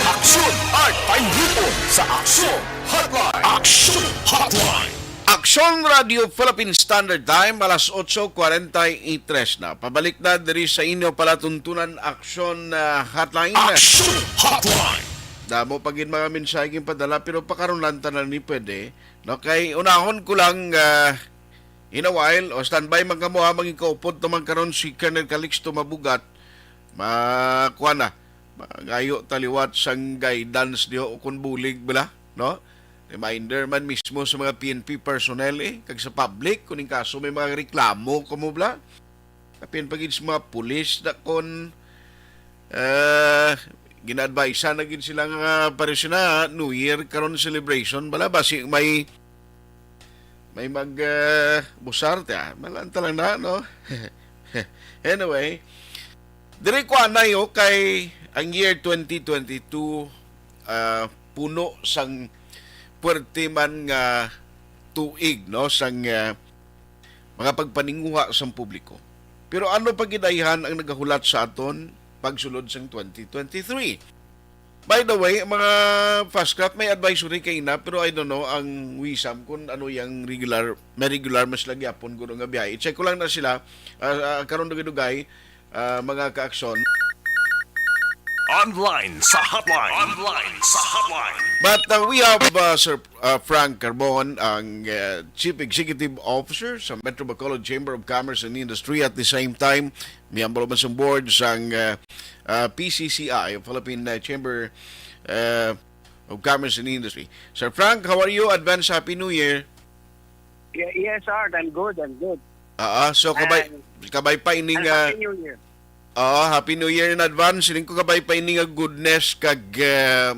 Aksyon at Painipon sa Aksyon Hotline. Aksyon Hotline. Aksyon Radio Philippine Standard Time, alas otso cuarenta y tres na. Pabalik na diri sa inyo palatuntunan, Aksyon, ah, Hotline. Aksyon Hotline. Damo pa gid mga mensahe ginpadala, pero pakaron lang tanan ni pwede. No, kay unahon ko lang, ah, in a while, o standby man kamo ha, mangikaupod naman karon si Colonel Calixto Mabugat. Ma-, kuha na, mangayo ta liwat sang guidance diho o kung bulig bala, no? Reminder man mismo sa mga P N P personnel, eh, kag sa public, kung in kaso may mga reklamo kamo bala. Apin pa gid sa mga pulis na kon, eh, gina-advise na gid sila nga pareho na New Year karon celebration bala, basi may, may mag, eh, busarte, ah. Malanta lang na, no? Anyway, diri ko anay, oh, kay ang year twenty twenty-two, ah, puno sang puwerte man nga tuig, no, sang, ah, mga pagpaninguha sang publiko. Pero ano pa gid ayhan ang nagahulat sa aton pagsulod sang twenty twenty-three? By the way, mga Fastcraft, may advisory kay na, pero I don't know ang wisam kung ano yung regular, may regular mas lagi apon guro nga biyahe. I-check ko lang na sila, ah, ah, karon dugay-dugay, ah, mga kaaksyon. Online sa hotline. Online sa hotline. But, uh, we have, uh, Sir, uh, Frank Carbon, ang, uh, Chief Executive Officer sa Metro Bacolod Chamber of Commerce and Industry. At the same time, miyembro man sa board sang, uh, uh, P C C I, Philippine, uh, Chamber, uh, of Commerce and Industry. Sir Frank, how are you? Advance Happy New Year. Ye-, yes, Art. I'm good. I'm good. Ah, ah, so kabay, And kabay pa ining, and ah, Happy New Year. Oo, Happy New Year in advance. Siling ko kabay pa ini nga goodness kag, ah,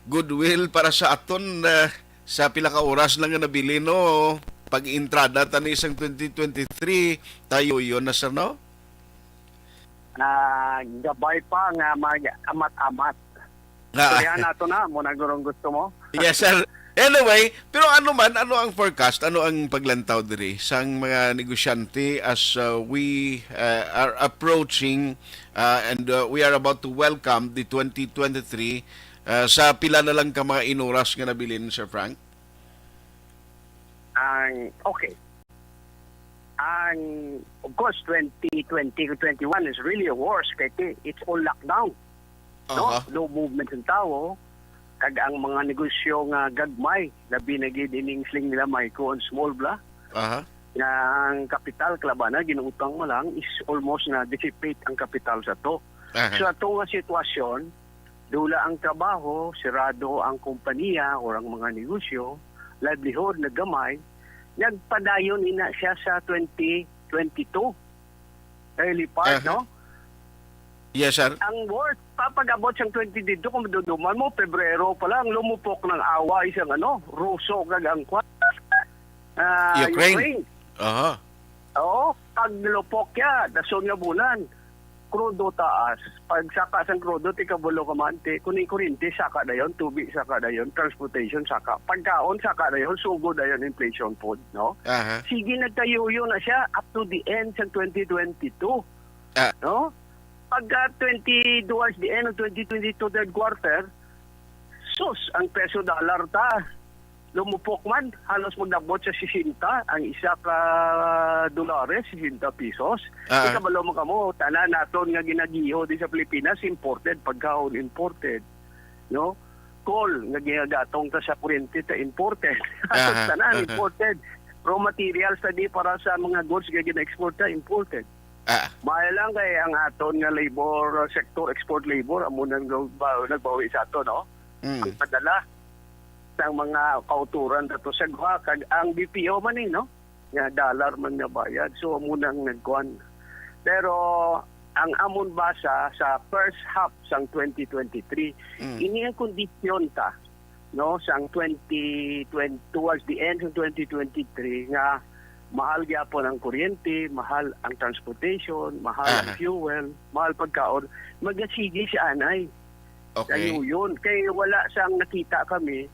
goodwill para sa aton, ah, sa pila ka oras lang nga nabilin, no? Pag-entrada ta ni sang twenty twenty-three, tayo yun na, sir, no? Ah, gabay pa nga mag-amat-amat. Ah. Istoryahan nato na, mo na gurong gusto mo. Yes, sir. Anyway, pero ano man, ano ang forecast? Ano ang paglantaw diri sang mga negosyante as, uh, we, uh, are approaching, uh, and, uh, we are about to welcome the twenty twenty-three, uh, sa pila na lang ka mga inuras nga nabilin, Sir Frank? Ang, okay. Ang, of course, twenty twenty to twenty-one is really a worst kay ti-, it's all lockdown. No? Aha. No movement ng tao. Kag ang mga negosyo nga gagmay, labi na gid ining sling nila may kuon small bla. Aha. Nga ang kapital, kalabana, ginuutang mo lang, is almost na dissipate ang kapital sa to. Aha. So, ato nga sitwasyon, dula ang trabaho, sirado ang kompanya or ang mga negosyo, livelihood nagamay, nagpadayon ina siya sa twenty twenty-two. Early part, Aha. no? Yes, sir. Ang worst, papag-abot sang twenty dito, kung maduduman mo, Pebrero pa lang, lumupok ng awa isang ano, Ruso kag ang kwan, ah, Ukraine. Ukraine. Aha. Oo, pag nilupok ya, dason nga bulan, krudo taas. Pag saka sang krudo, ti kabalo ka man, ti, kung yung kuryente, saka dayon, tubig, saka dayon, transportation, saka. Pagkaon, saka dayon, sugod dayon, inflation food, no? Aha. Sige, nagkayuyo na siya up to the end sa twenty twenty-two. Ah. No? Pagka twenty, towards the end of twenty twenty-two, third quarter, sus, ang peso dollar ta, lumupok man, halos magdabot sa sesenta, ang isa ka dolares, sesenta pesos. Ah. Ikabalo mo kamo, tanan naton nga ginagiho di sa Pilipinas, imported, pagkaon imported, no? Coal nga ginagatong ta sa kuryente ta imported. Halos Aha, tanan aha. imported. Raw materials ta di para sa mga goods nga gina-export ta imported. Ah. Maayo lang kay ang aton nga labor sector, export labor, amo nang nagba-, nagbawi sa ato, no? Mm. Ang padala sang mga kauturan dato sa gwa, kag ang B P O man eh, no? Nga dollar man nga bayad. So, amo nang nagkuan. Pero ang amon basa sa first half sang twenty twenty-three, Mm. ini ang kondisyon ta, no, sang twenty twenty, towards the end sang twenty twenty-three, nga mahal gyapon ang kuryente, mahal ang transportation, mahal ang Aha. fuel, mahal pagkaon, magasige siya anay. Okay. Kayo yun. Kay wala sang nakita kami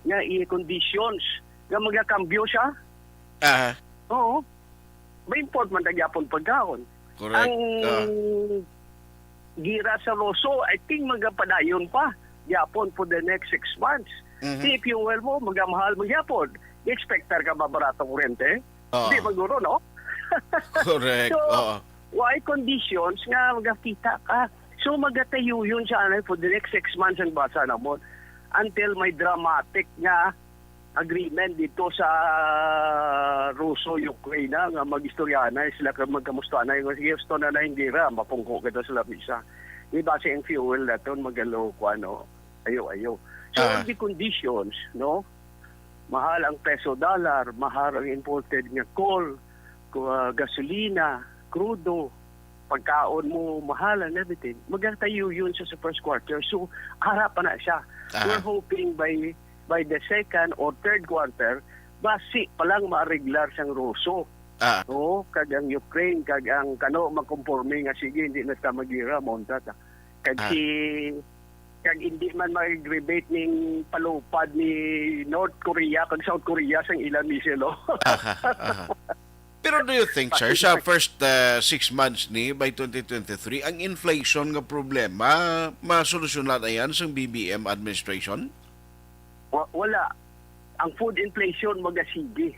nga i-conditions nga magakambyo siya. Aha. Oo. May import man ta gyapon pagkaon. Correct. Ang Ah. gira sa Roso, I think magapadayon pa gyapon for the next six months. Mhm. If you well mo, magamahal mo gyapon. Expectar ka mabarato kuryente? Oo. Di maguro, no? Correct. So, Oo. why conditions nga magakita ka? So, magatayo yun sa ano, for the next six months ang basa namon. until may dramatic nga agreement dito sa Russo-Ukraine na nga mag-istoryahanay sila kag magkamustahanay. Nga, sige, gusto na na yung gira, mapungko kita sa lamisa. Di ba, si ang fuel naton magalo ko ano, ayo, ayo. So, Ah. all the conditions, no? Mahal ang peso dollar, mahal ang imported nga coal, ku-, ah, gasolina, krudo, pagkaon mo, mahal and everything. Magatayo yun sa, sa first quarter. So, ara pa na siya. Aha. We're hoping by by the second or third quarter, basi pa lang maareglar sang Russo. Ah. Oo, kag ang Ukraine, kag ang kano makomporme nga sige, hindi na ta magira, maunta ta. Kag Ah. si, kag hindi man mag-rebate ning palupad ni North Korea kag South Korea sang ilang missile, oh. Aha, aha. Pero do you think, sir, sa first, uh, six months ni by twenty twenty-three, ang inflation nga problema, masolusyonan na yan sang B B M administration? Wa-, wala. Ang food inflation magasige.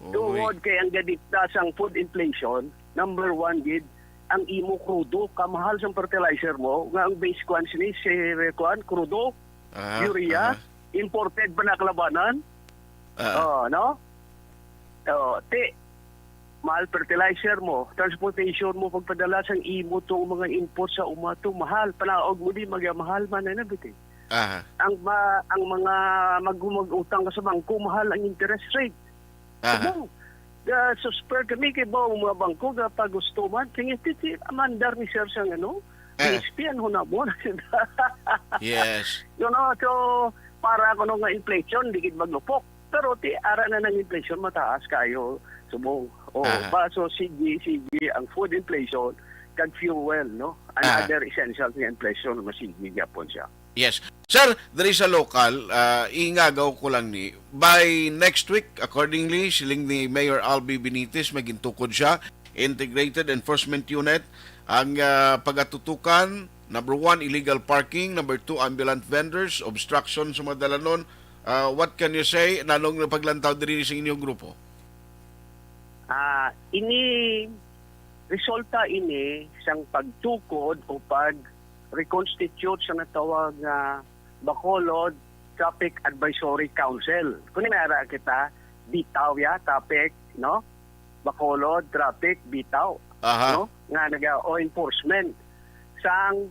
Uy. Tungod kay ang gadikta sang food inflation, number one gid, ang imo krudo, kamahal sang fertilizer mo, nga ang base kuan sini, si, kuan, krudo, Ah, urea, ah. imported pa na kalabanan. Ah. Oh, no? Oh, ti, mahal fertilizer mo, transportation mo, pagpadala sang imo tong mga input sa uma to, mahal. Panaog mo di, magmahal man na nabiti. Aha. Ang ma-, ang mga mag-, mag-utang ka sa bangko, mahal ang interest rate. Aha. Subong, ga-suspend kami kay ba ang mga bangko ga pagusto man. Kaya titi, amandar ni sir sang ano, Eh. B S P, ano na mo? Yes. You know, so, para kuno nga inflation, di gid maglupok. Pero ti, ara na ng inflation, mataas kayo, subong. Oh, Aha. pa, so, sige, sige, ang food inflation, kag fuel, no? And Aha. other essentials nga inflation, masige gyapon siya. Yes. Sir, diri sa lokal, ah, ingagaw ko lang ni, by next week, accordingly, siling ni Mayor Albi Benitez, magintukod siya, Integrated Enforcement Unit, ang, ah, pagatutukan, number one, illegal parking, number two, ambulant vendors, obstruction sa mga dalanon. Ah, what can you say? Nanong paglantaw diri sa inyong grupo? Ah, ini, resulta ini sang pagtukod o pag-reconstitute sa natawag nga Bacolod Traffic Advisory Council. Kung may ara kita, bitaw ya, traffic, no? Bacolod Traffic, bitaw, Aha. no? Nga naga-, o enforcement sang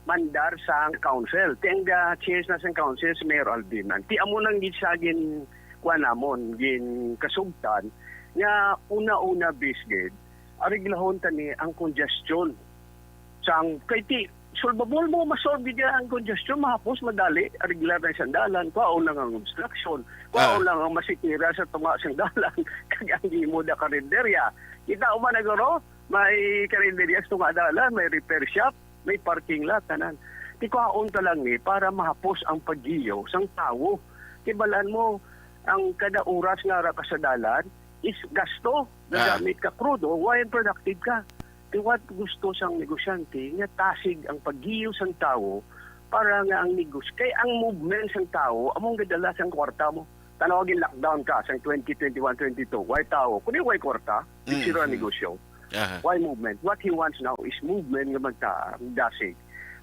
mandar sang council. Ti ang ga-chair na sang council si Mayor Alvin. Ti amo nang gid siya gin-, kuan namon, gin kasugtan nga una-una bis gid, areglahon ta ni ang congestion. Sang, kay ti, solvable mo, masolve gid ang congestion, mahapos, madali, areglar na isang dalan, kwaon lang ang obstruction, kwaon Ah. lang ang masikira sa tunga sang dalan, kag ang imo da karinderya. Kita mo man, naguro, may karinderya sa tunga dalan, may repair shop, may parking lot, tanan. Ti kwaon ta lang ni para mahapos ang paggiyo sang tawo. Kibalaan mo, ang kada oras nga ara ka sa dalan is gasto, Ah. nagamit ka krudo, why productive ka? Ti what gusto sang negosyante nga tasig ang paggiyo sang tawo para nga ang negosyo, kay ang movement sang tawo among gadala sang kwarta mo. Tanaw, gin-lockdown ka sang twenty twenty-one, twenty-two. Why tawo? Kundi why kwarta? Di Mm, sira mm. negosyo. Aha. Why movement? What he wants now is movement nga magta-, magdasig.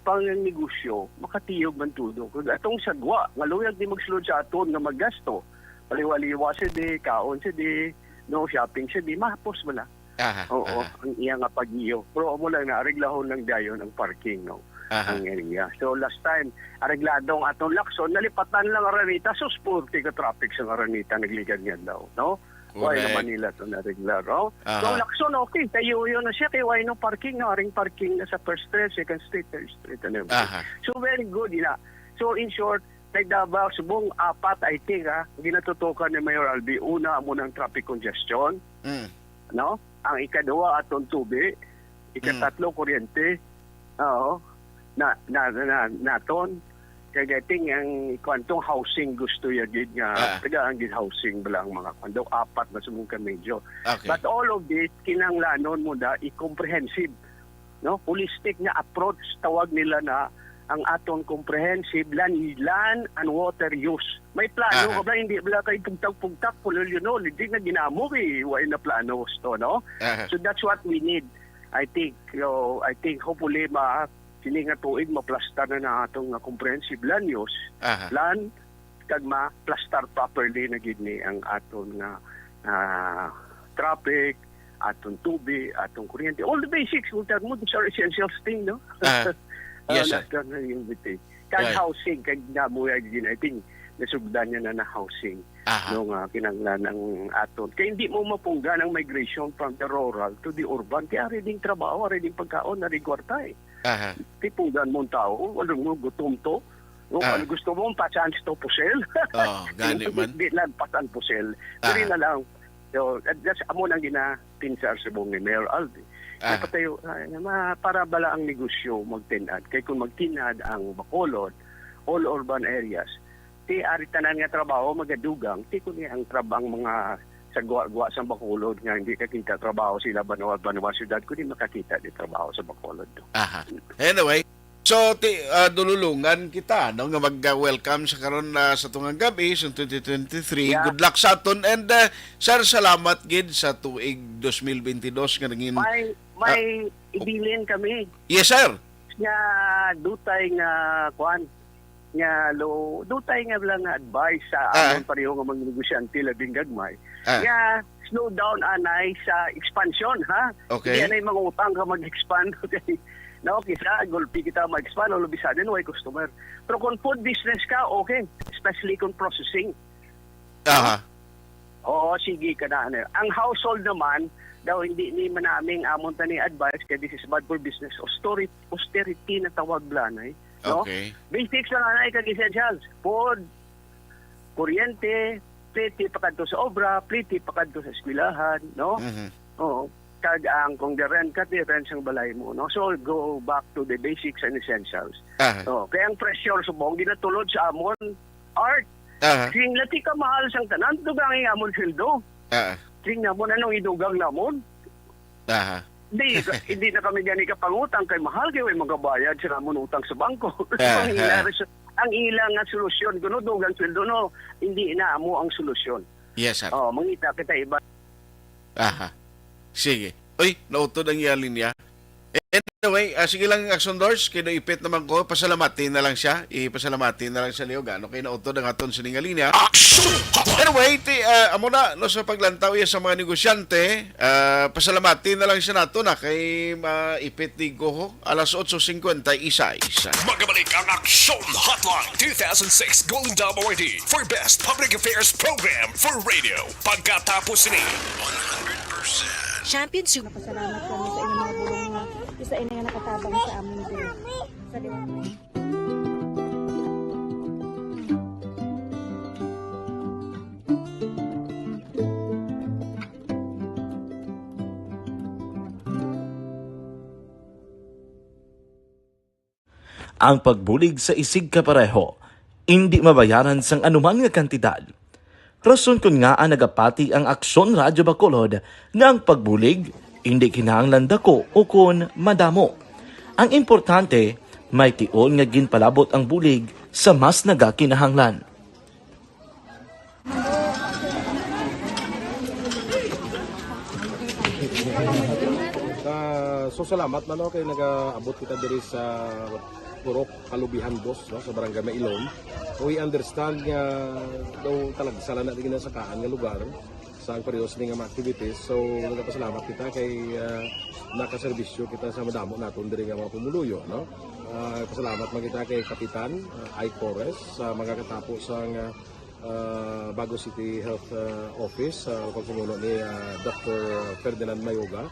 Pang negosyo, makatiyog man tudo. Kag atong sagwa, nga luyag di magsulod sa aton nga magasto. Paliwa-liwa siya di, kaon siya di, no, shopping siya di, mahapos mo na. Aha, Oo, aha. ang iya nga pag-iyo. Pero amo lang na, areglahon lang dayon ang parking, no? Aha. Ang area. So, last time, areglado ang atong Lacson, nalipatan lang Araneta, sus, purti ka traffic sa Araneta, nagligad nga daw, no? Why Correct. naman nila to nareglar, no? Aha. So, Lacson, okay, kayo yun na siya, kay why no parking, no? Aring parking na sa First Street, Second Street, Third Street, and everything. Aha. So, very good, ina. So, in short, kay Davao, subong apat, I think, ha, ginatutukan ni Mayor Albi. Una, amo ng traffic congestion, Mm. no? Ang ikaduha, atong tubi. Ikatatlo, Mm. kuryente. Oo. Na, na, na, naton. Kaya I think ang kwantong housing gusto ya gid nga Ah. tagaan gid housing bala ang mga kwando. Apat na subong ka medyo. Okay. But all of this, kinanglanon mo na i-comprehensive, no? Holistic nga approach, tawag nila na ang aton comprehensive land, land and water use. May plano Aha. ka ba? Hindi bala kay pugtak-pugtak, pulol yun, no? Hindi na ginamo, eh. Wala na plano, gusto, no? Aha. So that's what we need. I think, you know, I think hopefully ma-, sini nga tuig maplastar na na aton nga comprehensive land use Aha. plan, kag ma-plaster properly na gid ni ang aton nga, ah, traffic, aton tubig, aton kuryente. All the basics, kung tawag mo, those are essentials thing, no? Ah, Ah, yes, sir. National University. Kag Right. housing, kag nga mo, I think, nasugdan niya na na housing, Aha. no, nga kinahanglan ang aton. Kay hindi mo mapunggan ang migration from the rural to the urban. Kay ari ding trabaho, ari ding pagkaon, ari ding kwarta, eh. Aha. Tipunggan mo ang tao, ano mo, gutom to. No, Ah. ano gusto mo, pasan to pusel. Oh, gani Di, man. di lang pasan pusel. Aha. Dili na lang. So, at that's, amo nang ginapinsar subong ni Mayor Alvin. Aha. Napatayo, ah, ma-, para bala ang negosyo magtinad. Kay kung magtinad ang Bacolod, all urban areas, ti ari tanan nga trabaho magadugang, ti kung ang trab-, ang mga sa gwa-gwa sa Bacolod nga hindi kakita trabaho sila banwa-banwa syudad, kundi makakita di trabaho sa Bacolod, no? Aha. Anyway, so, ti-, ah, dululungan kita, no, nga mag-welcome sa karon na sa tungang gabi, sa twenty twenty-three. Yeah. Good luck sa aton. And, ah, sir, salamat gid sa tuig dos mil bentidós nga nangin-, May, may Ah, ibilin kami yes, sir. nga dutay nga, kuan, nga lo, dutay nga lang nga advice sa Ah. amon pareho nga mga negosyante, labing gagmay, Ah. nga slow down anay sa expansion, ha? Okay. Hindi anay mangutang ka mag-expand. Na, okay, sa gulpi kita mag-expand, all of a sudden, way customer. Pero kung food business ka, okay. Especially kung processing. Aha. Oo, sige ka na, ano. Ang household naman, daw hindi ni manaming amon tani advice kay this is bad for business. Austerity, austerity na tawag blanay, no? Okay. Basics lang anay kag essentials. Food, kuryente, pliti pa kadto sa obra, pliti pa kadto sa eskwelahan, no? Mhm. Oo. Kag ang kung the rent ka, the rent sang balay mo, no? So, go back to the basics and essentials. Aha. Oh, kaya ang pressure subong ginatulod sa amon, Art. Aha. Sing lati ka mahal sang tanan, dugang ang amon sweldo. Ah. Sing namon, anong idugang namon? Aha. Di, hindi na kami gani kapangutang kay mahal kay way magabayad sa amon utang sa bangko. Ah, Ang ila, ah. res-, ang ila nga solusyon kuno dugang sweldo, no, hindi na amo ang solusyon. Yes, sir. Oh, mangita kita iba. Aha. Sige. Uy, nautod ang iya linya. Anyway, ah, sige lang, Action Doors, kay naipit naman ko, pasalamati na lang siya, ipasalamati na lang sa liog, ano, kay nautod ang aton sining nga linya. Action! Anyway, ti, ah, amo na, no, sa paglantaw iya sa mga negosyante, ah, pasalamati na lang siya nato na kay maipit ni Goho, alas otso cincuenta y seis. Magabalik ang Action Hotline two thousand six Golden Dome Awardee for Best Public Affairs Program for Radio. Pagkatapos ni Champion Super. Napasalamat kami sa inyong mga bulong nga isa ini nga nakatabang sa amon diri. Sa liwat. Ang pagbulig sa isigkapareho indi mabayaran sang anuman nga kantidad. Rason kon ngaa nagapati ang Aksyon Radyo Bacolod nga ang pagbulig indi kinahanglan dako ukon madamo. Ang importante, may tion nga ginpalabot ang bulig sa mas nagakinahanglan. Ah, so, salamat man, no, kay nagaabot kita diri sa Purok Kalubihan Dos, no, sa Barangay Mailom. We understand nga daw talagsa lang na di ginasakaan nga lugar sa ang periodo sini nga mga activities. So, nagapasalamat kita kay, ah, nakaserbisyo kita sa madamo naton diri nga mga pumuluyo, no? Ah, pasalamat man kita kay Kapitan, ah, Ike Torres, sa mga katapo sang, ah, ah, Bago City Health, ah, Office, sa pagpamuno ni, ah, Doctor Ferdinand Mayoga,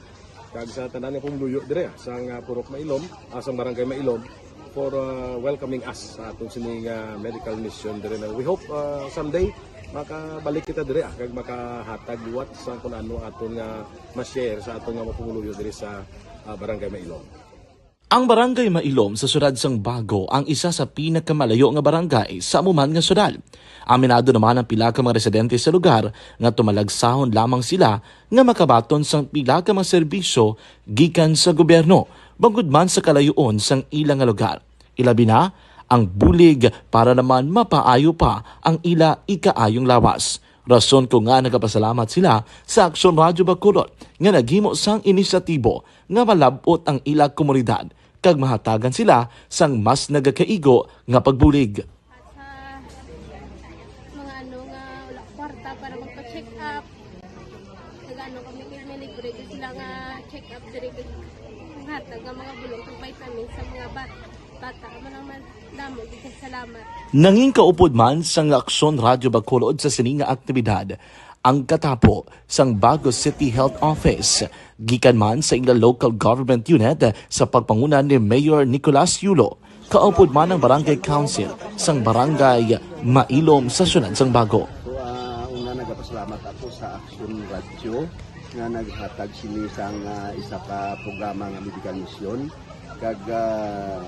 kag sa tanan nga pumuluyo dire, ah, sang, ah, Purok Mailom, ah, sang Barangay Mailom, for, ah, welcoming us sa aton sini nga medical mission dire na we hope, ah, someday makabalik kita dire, ah, kag makahatag liwat sa kun ano aton nga ma-share sa aton nga mga pumuluyo dire sa, ah, Barangay Mailom. Ang Barangay Mailom sa siyudad sang Bago ang isa sa pinakamalayo nga barangay sa amo man nga siyudad. Aminado naman ang pila ka mga residente sa lugar nga tumalagsahon lamang sila nga makabaton sang pila ka mga serbisyo gikan sa gobyerno, bangod man sa kalayoon sang ila nga lugar. Ilabi na ang bulig para naman mapaayo pa ang ila ikaayong lawas. Rason ko nga nagapasalamat sila sa Aksyon Radyo Bacolod nga naghimo sang inisyatibo nga malab-ot ang ila komunidad kag mahatagan sila sang mas nagakaigo nga pagbulig. Sa mga ano nga wala kwarta para magpa-check up, nagano kami kay may libre gyud sila nga check up diri, kag hatag nga mga bulong kag vitamins sa mga bat-, bata. Amo lang man, damo gyud kay salamat. Nangin kaupod man sang Aksyon Radyo Bacolod sa sini nga aktibidad ang katapo sang Bago City Health Office, gikan man sa ila local government unit sa pagpanguna ni Mayor Nicolas Yulo. Kaupod man ang Barangay Council sang Barangay Mailom sa siyudad sang Bago. So, ah, una, nagapasalamat ako sa Action Radio nga naghatag sini sang, ah, isa ka programa nga medical mission. Kag, ah,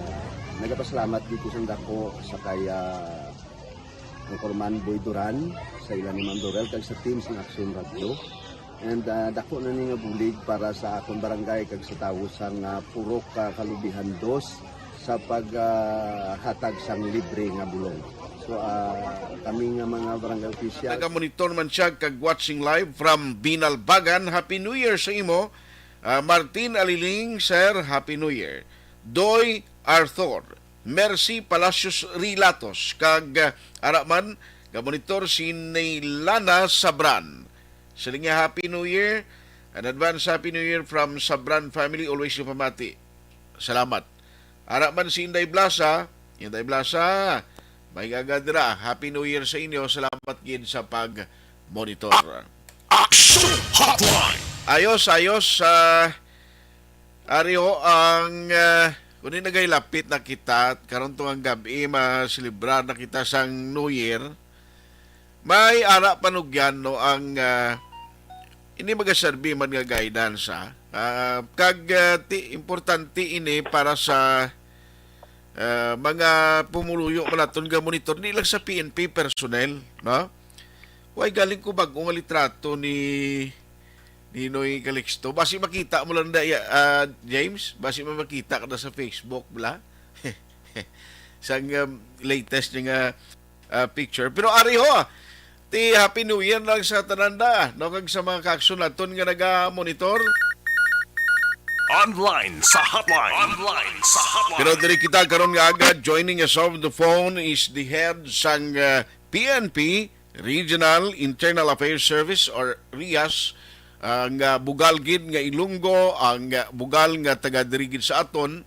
nagapasalamat dito sang dako sa kay, ah, Anchorman Boy Duran, sa ila ni Ma'am Dorel, kag sa team sang Action Radio. And, ah, dako na ni nga bulig para sa akon barangay kag sa tawo sang, ah, Purok, ah, Kalubihan Dos sa pag, ah, hatag sang libre nga bulong. So, ah, kami nga mga barangay official. Nagamonitor man siya kag watching live from Binalbagan. Happy New Year sa imo, ah, Martin Aliling, sir. Happy New Year. Doy Arthur, Mercy Palacios Rilatos, kag, ah, ara man, gamonitor si Neilana Sabran. Siling niya, "Happy New Year. An advance Happy New Year from Sabran family, always yung pamati." Salamat. Ara man si Inday Blasa. Inday Blasa, may gaga dira. Happy New Year sa inyo. Salamat gid sa pag-monitor. Action Hotline. Ayos, ayos. Ah, ari ho ang, ah, kundi nagailapit na kita. Karon tong ang gabi, maselebrar na kita sang New Year. May ara panugyan, no, ang, ah, hindi magaserbi man nga guidance, ha? Ah, kag, ah, ti, importante ini para sa, ah, mga pumuluyo man naton nga monitor, di lang sa P N P personnel, no? Way galing ko bag-o nga litrato ni Ninoy Calixto. Basi makita mo lang da, ah, James. Basi man makita ka na sa Facebook, bala. Sang, um, latest niya nga, ah, picture. Pero ari ho, ti Happy New Year lang sa tanan da, no? Kag sa mga kaaksyon naton nga naga-monitor. Online sa hotline. Online sa hotline. Pero diri kita karon nga aga, joining us over the phone is the head sang, ah, P N P, Regional Internal Affairs Service or RIAS, ang, ah, bugal gid nga Ilonggo, ang, ah, bugal nga taga diri gid sa aton,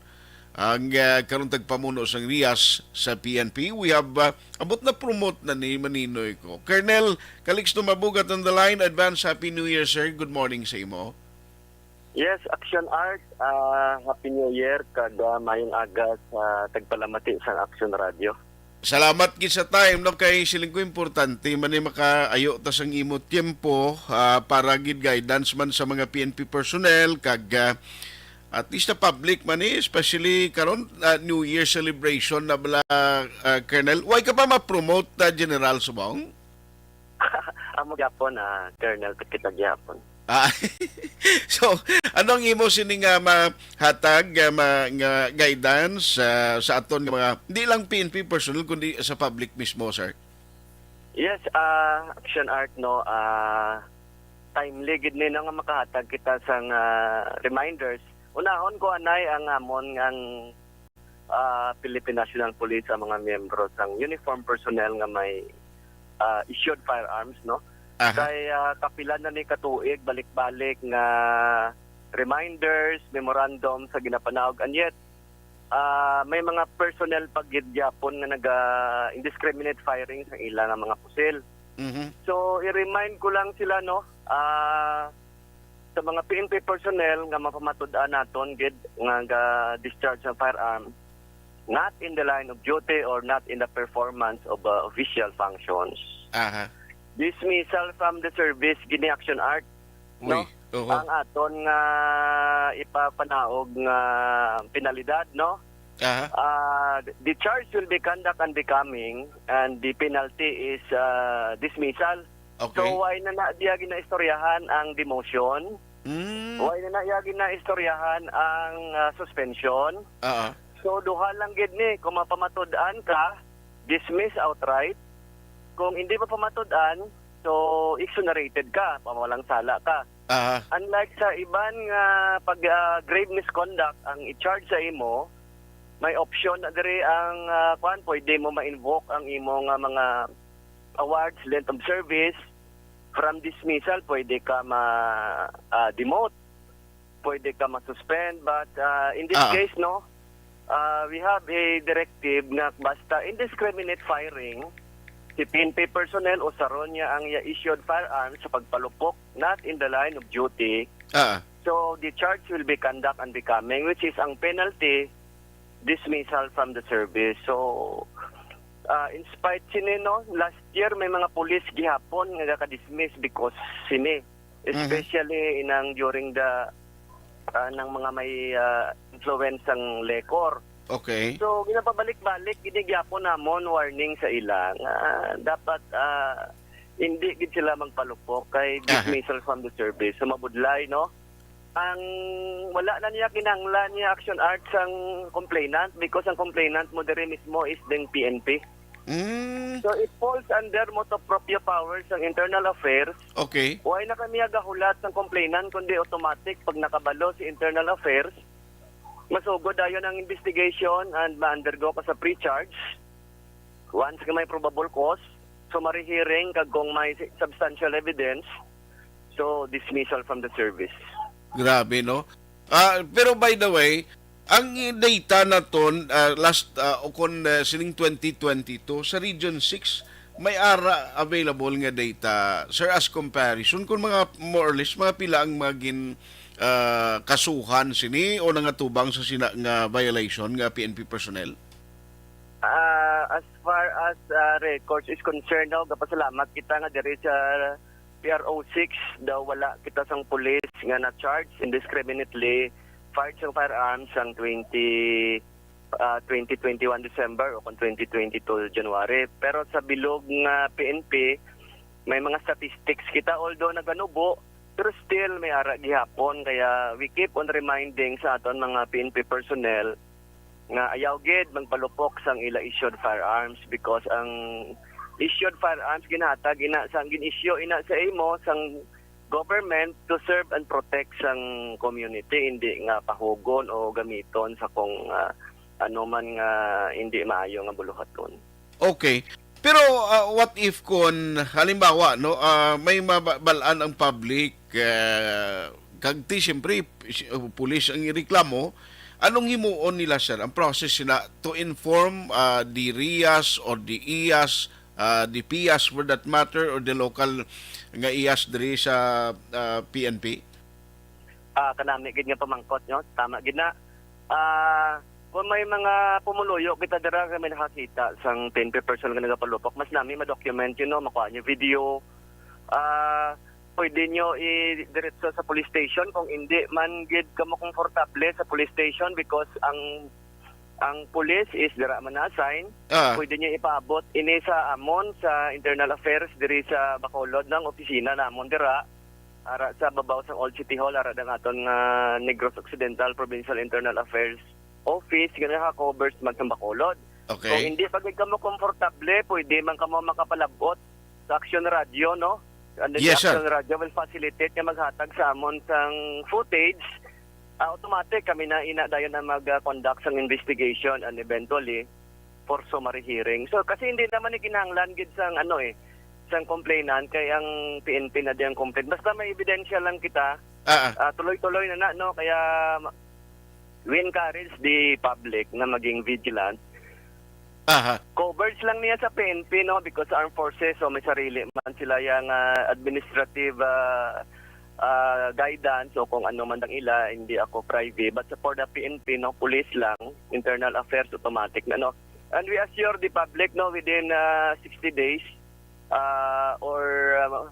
ang, ah, karon tagpamuno sang RIAS sa P N P. We have, ah, ambot na-promote na ni Maninoy ko. Colonel Calixto Mabugat on the line. Advance Happy New Year, sir. Good morning sa imo. Yes, Action Art, ah, Happy New Year, kag, ah, mayong aga sa tagpalamati sang Action Radio. Salamat gid sa time, no, kay siling ko importante man ni makaayo ta sang imo tiempo, ah, para gid guidance man sa mga P N P personnel kag, ah, at least the public man ni, especially karon, ah, New Year celebration na bala, ah, Colonel. Why ka pa ma-promote, ah, General Subong? Amo gyapon, ah, Colonel, kita gyapon. Ah, so, anong imo sini nga mahatag, ah, ma-, nga guidance, ah, sa aton nga mga, hindi lang P N P personnel, kundi sa public mismo, sir? Yes, ah, Action Art, no, ah, timely gid ni, no, nga makahatag kita sang, ah, reminders. Unahon ko anay ang amon nga ang, ah, Philippine National Police, ang mga miyembro sang uniform personnel nga may, ah, issued firearms, no? Aha. Kay, ah, kapila na ni katuig, balik-balik nga reminders, memorandum sa ginapanaog, and yet, ah, may mga personnel pa gid gyapon nga naga-, indiscriminate firing sa ila nga mga pusil. Mhm. So, i-remind ko lang sila, no? Ah, sa mga P N P personnel nga mapamatud-an naton gid nga ga-discharge ng firearm, not in the line of duty or not in the performance of, uh, official functions. Aha. Dismissal from the service, gini Action Art, Uy, no? Oho. Ang aton nga ipapanaog nga penalidad, no? Aha. Ah, the charge will be conduct unbecoming and the penalty is, ah, dismissal. Okay. So, why na na diya ginaistoryahan ang demotion? Mm. Why na na iya ginaistoryahan ang, ah, suspension? Ah, ah. So, duha lang gid ni, kung mapamatud-an ka, dismiss outright. Kung hindi mapamatud-an, so, exonerated ka, pawalang sala ka. Ah. Unlike sa iban nga pag, ah, grave misconduct ang i-charge sa imo, May option na diri ang, ah, kuan, pwede mo ma-invoke ang imo nga mga awards, length of service. From dismissal, pwede ka ma, ah, demote, pwede ka ma-suspend, but, ah, in this Ah. case, no, ah, we have a directive nga basta indiscriminate firing, si P N P personnel, usaron niya ang iya issued firearms sa pagpalupok not in the line of duty. Ah. So, the charge will be conduct unbecoming, which is ang penalty, dismissal from the service. So, ah, in spite sini, no, last year may mga pulis gihapon nga gaka-dismiss because sini, Mhm. especially inang during the, ah, ng mga may, ah, influence ang lekor. Okay. So, ginapabalik-balik gini gyapon namon warning sa ila nga dapat, ah, hindi gid sila magpalupok kay Aha. dismissal from the service. So, mabudlay, no? Ang wala na niya kinahanglan niya action art sang complainant because ang complainant mo diri mismo is ding P N P. Mm. So, it falls under motu proprio powers sang internal affairs. Okay. Why na kami gahulat sang complainant kundi automatic pag nakabalo si internal affairs, masugod dayon ang investigation and ma-undergo ka sa pre-charge. Once nga may probable cause, summary hearing, kag kung may substantial evidence, so dismissal from the service. Grabe, no? Ah, pero by the way, ang data naton, ah, last, ah, o kon, ah, sining twenty twenty-two, sa Region six, may ara available nga data, sir, as comparison, kung mga more or less, mga pila ang mga gin, ah, kasuhan sini o nangatubang sa sina nga violation nga P N P personnel? Ah, as far as, ah, records is concerned, no, gapasalamat kita nga diri sa P R O six daw wala kita sang pulis nga na-charge indiscriminately fired sang firearms sang twenty, ah, twenty twenty-one December o kung twenty twenty-two January. Pero sa bilog nga P N P, may mga statistics kita, although naganubo, pero still may ara gihapon. Kaya we keep on reminding sa aton mga P N P personnel nga ayaw gid magpalupok sang ila issued firearms because ang issued firearms ginhatag ina sa, gin-issue ina sa imo sang government to serve and protect sang community, hindi nga pahugon o gamiton sa kung, ah, ano man nga hindi maayo nga buluhaton. Okay. Pero, ah, what if kun halimbawa, no, ah, may mabal-an ang public, ah, kag ti siyempre si, uh, pulis ang ireklamo, anong himuon nila, sir? Ang process nila to inform, ah, the RIAs or the IAs, ah, the PIAs for that matter, or the local nga IAs diri sa, ah, P N P? Ah, kanami gid nga pamangkot, no? Tama gid na. Ah, kung may mga pumuluyo kita dira nga may nakakita sang P N P person nga nagapalupok, mas nami ma-document, you know, makuha niyo video. Ah, pwede niyo i-diretso sa police station kung hindi man gid kamo komportable sa police station because ang, ang police is dira man na-assign. Ah. Pwede niyo ipaabot ini sa amon sa Internal Affairs diri sa Bacolod, ang opisina namon dira, ara sa babaw sang Old City Hall, ara ang aton nga Negros Occidental Provincial Internal Affairs Office, nga naka-covers man sa Bacolod. Okay. Kung hindi pa gid kamo komportable, pwede man kamo makapalabot sa Action Radio, no? And then Yes, the sir. Action Radio will facilitate nga maghatag sa amon sang footage. Ah, automatic kami na ina dayon ang mag-, ah, conduct sang investigation and eventually for summary hearing. So, kasi hindi naman ni kinahanglan gid sang ano eh, sang complainant kay ang P N P na di ang complaint. Basta may ebidensya lang kita, Ah, ah. ah, tuloy-tuloy na na, no? Kaya ma-, we encourage the public na maging vigilant. Aha. Covers lang niya sa P N P, no, because armed forces, so may sarili man sila yang, ah, administrative, ah, ah, guidance o kung ano man ang ila, hindi ako privy. But sa, for the P N P, no, police lang, internal affairs, automatic na, no. And we assure the public, no, within, ah, sixty days, ah, or, ah,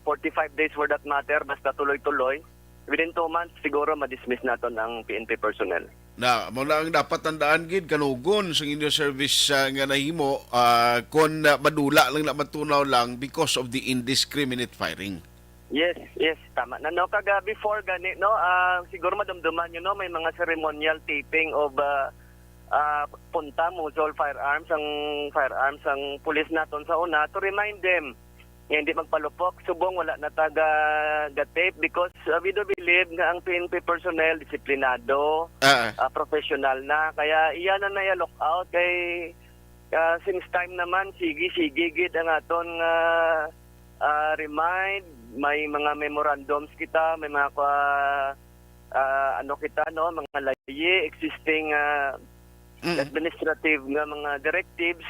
forty-five days for that matter, basta tuloy-tuloy, within two months, siguro ma-dismiss naton ang P N P personnel. Na, mo na ang dapat tandaan gid, kanugon sa inyo service, ah, nga nahimo, ah, kon, ah, madula lang na matunaw lang because of the indiscriminate firing. Yes, yes, tama na, no. Kag, ah, before gani, no, ah, siguro madumduman nyo, no, may mga ceremonial taping of, ah, ah, punta, muzzle firearms, ang firearms, ang pulis naton sa una, to remind them nga hindi magpalupok. Subong wala na taga ga-tape because, uh, we do believe nga ang P N P personnel disiplinado, Ah, ah. uh, professional na. Kaya iya na na iya lookout kay, uh, since time naman, sige, sige gid ang aton nga, uh, remind. May mga memorandums kita, may mga kwa-, ah, ano kita, no, mga layi, existing, ah, Mm. administrative nga mga directives.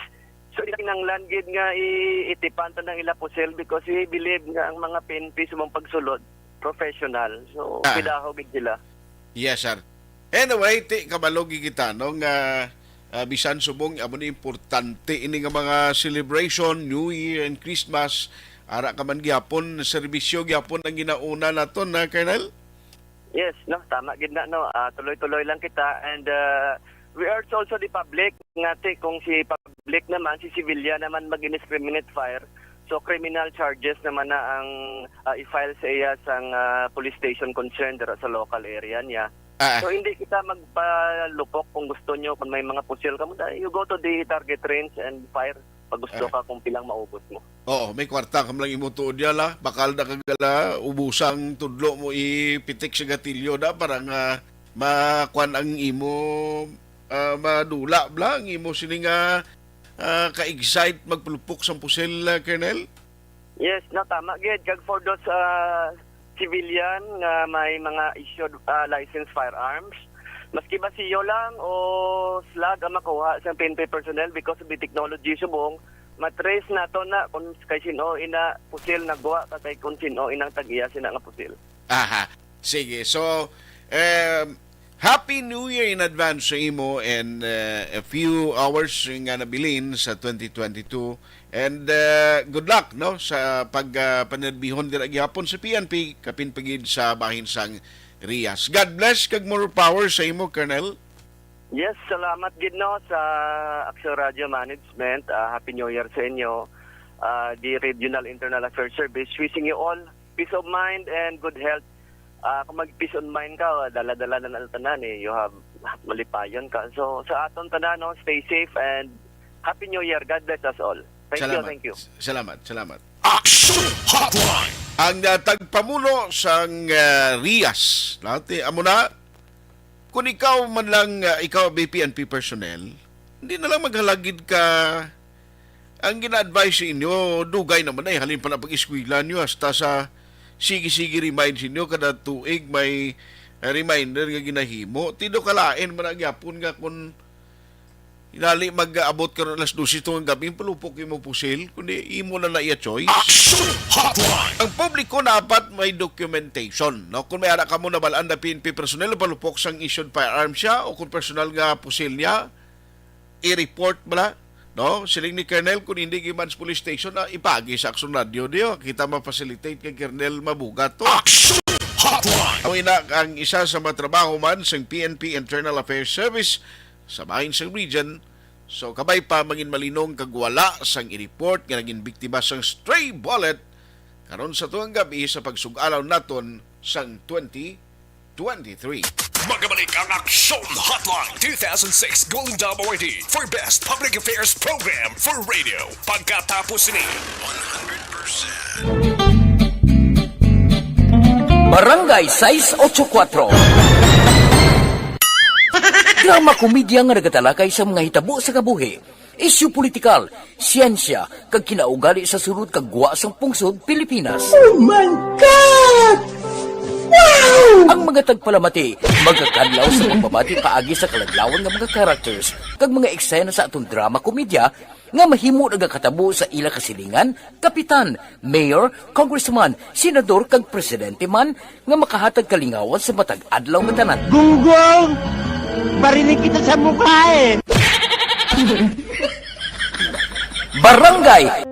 So, kinahanglan gid nga i-, itipan ta ng ila pusil because we believe nga ang mga P N P sa mga pagsulod, professional. So, Ah. pidaho gid sila. Yes, sir. Anyway, ti, kabalo gid kita, no, nga, ah, bisan subong amo ni importante ini nga mga celebration, New Year and Christmas, ara ka man gyapon, serbisyo gyapon ang ginauna naton, na, Colonel? Yes, no, tama gid na, no. Ah, tuloy-tuloy lang kita, and, ah, we urge also the public nga ti-, kung si public naman, si civilian naman mag-indiscriminate fire, so criminal charges naman na ang, ah, i-file sa iya sang, ah, police station concerned dira sa local area niya. Ah. So, hindi kita magpalupok kung gusto nyo, kung may mga pusil kamo, da-, you go to the target range and fire pag gusto Ah. ka kung pilang maubos mo. Oo, may kwarta ka man lang imo tuod, yala. Bakal na kagala, ubusang tudlo mo ipitik sa gatilyo da para nga makuan ang imo, ah, madula bla ang imo sini nga, ah, ka-excite magpalupok sang pusil, ah, Colonel? Yes, no, tama gid. Kag for those, ah, civilian nga may mga issued, ah, licensed firearms, maski ba siyo lang o slug ang makuha sa P N P personnel, because of the technology subong, matrace nato na kung kay sin-o ina pusil nagwa ka kay kung sin-o inang tag-iya sina nga pusil. Aha. Sige. So, um, Happy New Year in advance sa imo and, uh, a few hours nga nabilin sa twenty twenty-two. And, uh, good luck, no, sa pag, uh, panerbihon dira gihapon sa P N P, kapin pa gid sa bahin sang Rias. God bless kag more power sa imo, Colonel. Yes, salamat gid, no, sa Action Radio Management. Ah, Happy New Year sa inyo. Ah, the Regional Internal Affairs Service, wishing you all peace of mind and good health. Ah, kung mag-peace of mind ka, dala-dala na lang tanan, eh. You have, malipayon ka. So, sa aton tanan, no, stay safe and Happy New Year. God bless us all. Thank you, Salamat. thank you. Salamat, salamat. Action Hotline! Ang, ah, tagpamuno sang, ah, Rias. Dati, amo na, kung ikaw man lang, ah, ikaw, B P N P personnel, hindi na lang maghalagid ka. Ang gina-advise sa inyo, dugay naman ay halin pa na pag-eskwela nyo, hasta sa sige-sige remind sa inyo, kada tuig may, ah, reminder nga ginahimo. Tido kalain man ang gyapon nga kung inali mag-abot karon alas dose tungod gabi, palupok imo pusil, kundi imo na na iya choice. Action Hotline! Ang publiko dapat may documentation, no? Kung may ara kamo nabalaan na P N P personnel, palupok sang issued firearm siya o kung personal nga pusil niya, i-report bala, no? Siling ni Colonel, kung hindi giman sa police station, ah, ipagi sa Action Radio diyo. Kita ma-facilitate kay Colonel Mabugat to. Action Hotline! Ang ina, ang isa sa mga trabaho man sang P N P Internal Affairs Service sa bahin sang region, so kabay pa mangin malinong kag wala sang i-report nga naging biktima sang stray bullet karon sa tuwang gabi sa pagsug-alaw naton sang twenty twenty-three. Magabalik ang Aksyon Hotline two thousand six Golden Dome Awardee for Best Public Affairs Program for Radio. Pagkatapos ni one hundred percent. Barangay sais ocho kuatro. Drama komedya nga nagatalakay sa mga hitabo sa kabuhi, isyu politikal, siyensya, kag kinaugali sa sulod kag gwa sang pungsod Pilipinas. Oh my God! Wow! Ang mga tagpalamati magakadlaw sa pagpamati paagi sa kaladlawan nga mga characters kag mga eksena sa aton drama komedya nga mahimo nagakatabo sa ila kasilingan, kapitan, mayor, congressman, senador, kag presidente man nga makahatag kalingawan sa matag adlaw nga tanan. Gunggong! Barinig kita sa mukha eh! Barangay!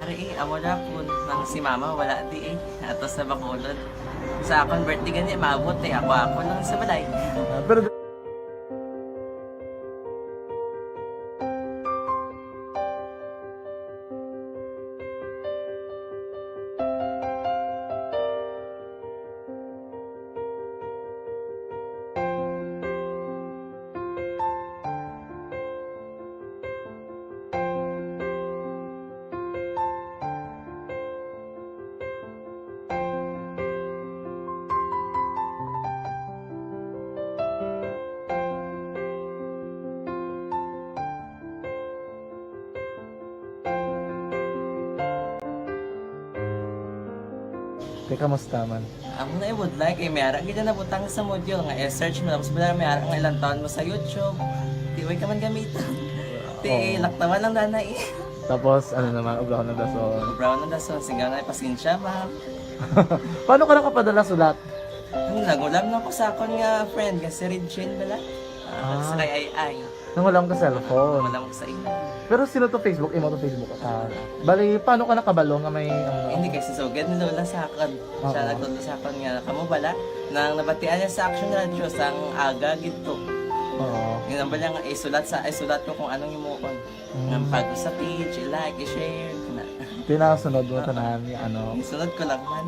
Ari, eh, amo na po nang si mama wala di eh. Ato sa Bacolod. Sa akon birthday gani, maabot eh. Ako, ako lang sa balay. Ah, pero Te, kamusta man? Amo na ibudlay kay may ara gid na nabutang sa module nga i-search mo, tapos wala may ara nga ilang taon mo sa YouTube. Di way ka man gamiton. Ti, oo, laktawan lang dana eh. Tapos, ano naman, obrahon ng dason. Obrahon ng dason, sigaw na, "Pasensya, ma'am." Paano ka nakapadala sulat? Ano, nag-ulam na ko sa akon nga friend, nga si Regine bala. Ah, ah, sa kay Ay Ay. Nangulam ka cellphone? Nangulam ko sa imo. Pero sino to Facebook? Imo to Facebook account? Bali, paano ka nakabalo nga may, ano? Hindi, kay si Sugad ni Lola sa akon. Siya, oo, nagtudlo sa akon nga, kamo bala, nang nabatian niya sa Action Radio, sang aga gid to. Oo. Yun ang bala nga, isulat sa, isulat ko kung anong himuon. Mm. Nang pag sa page, i-like, i-share, na. Tinasunod mo tanan nga, ano? Isunod ko lang man.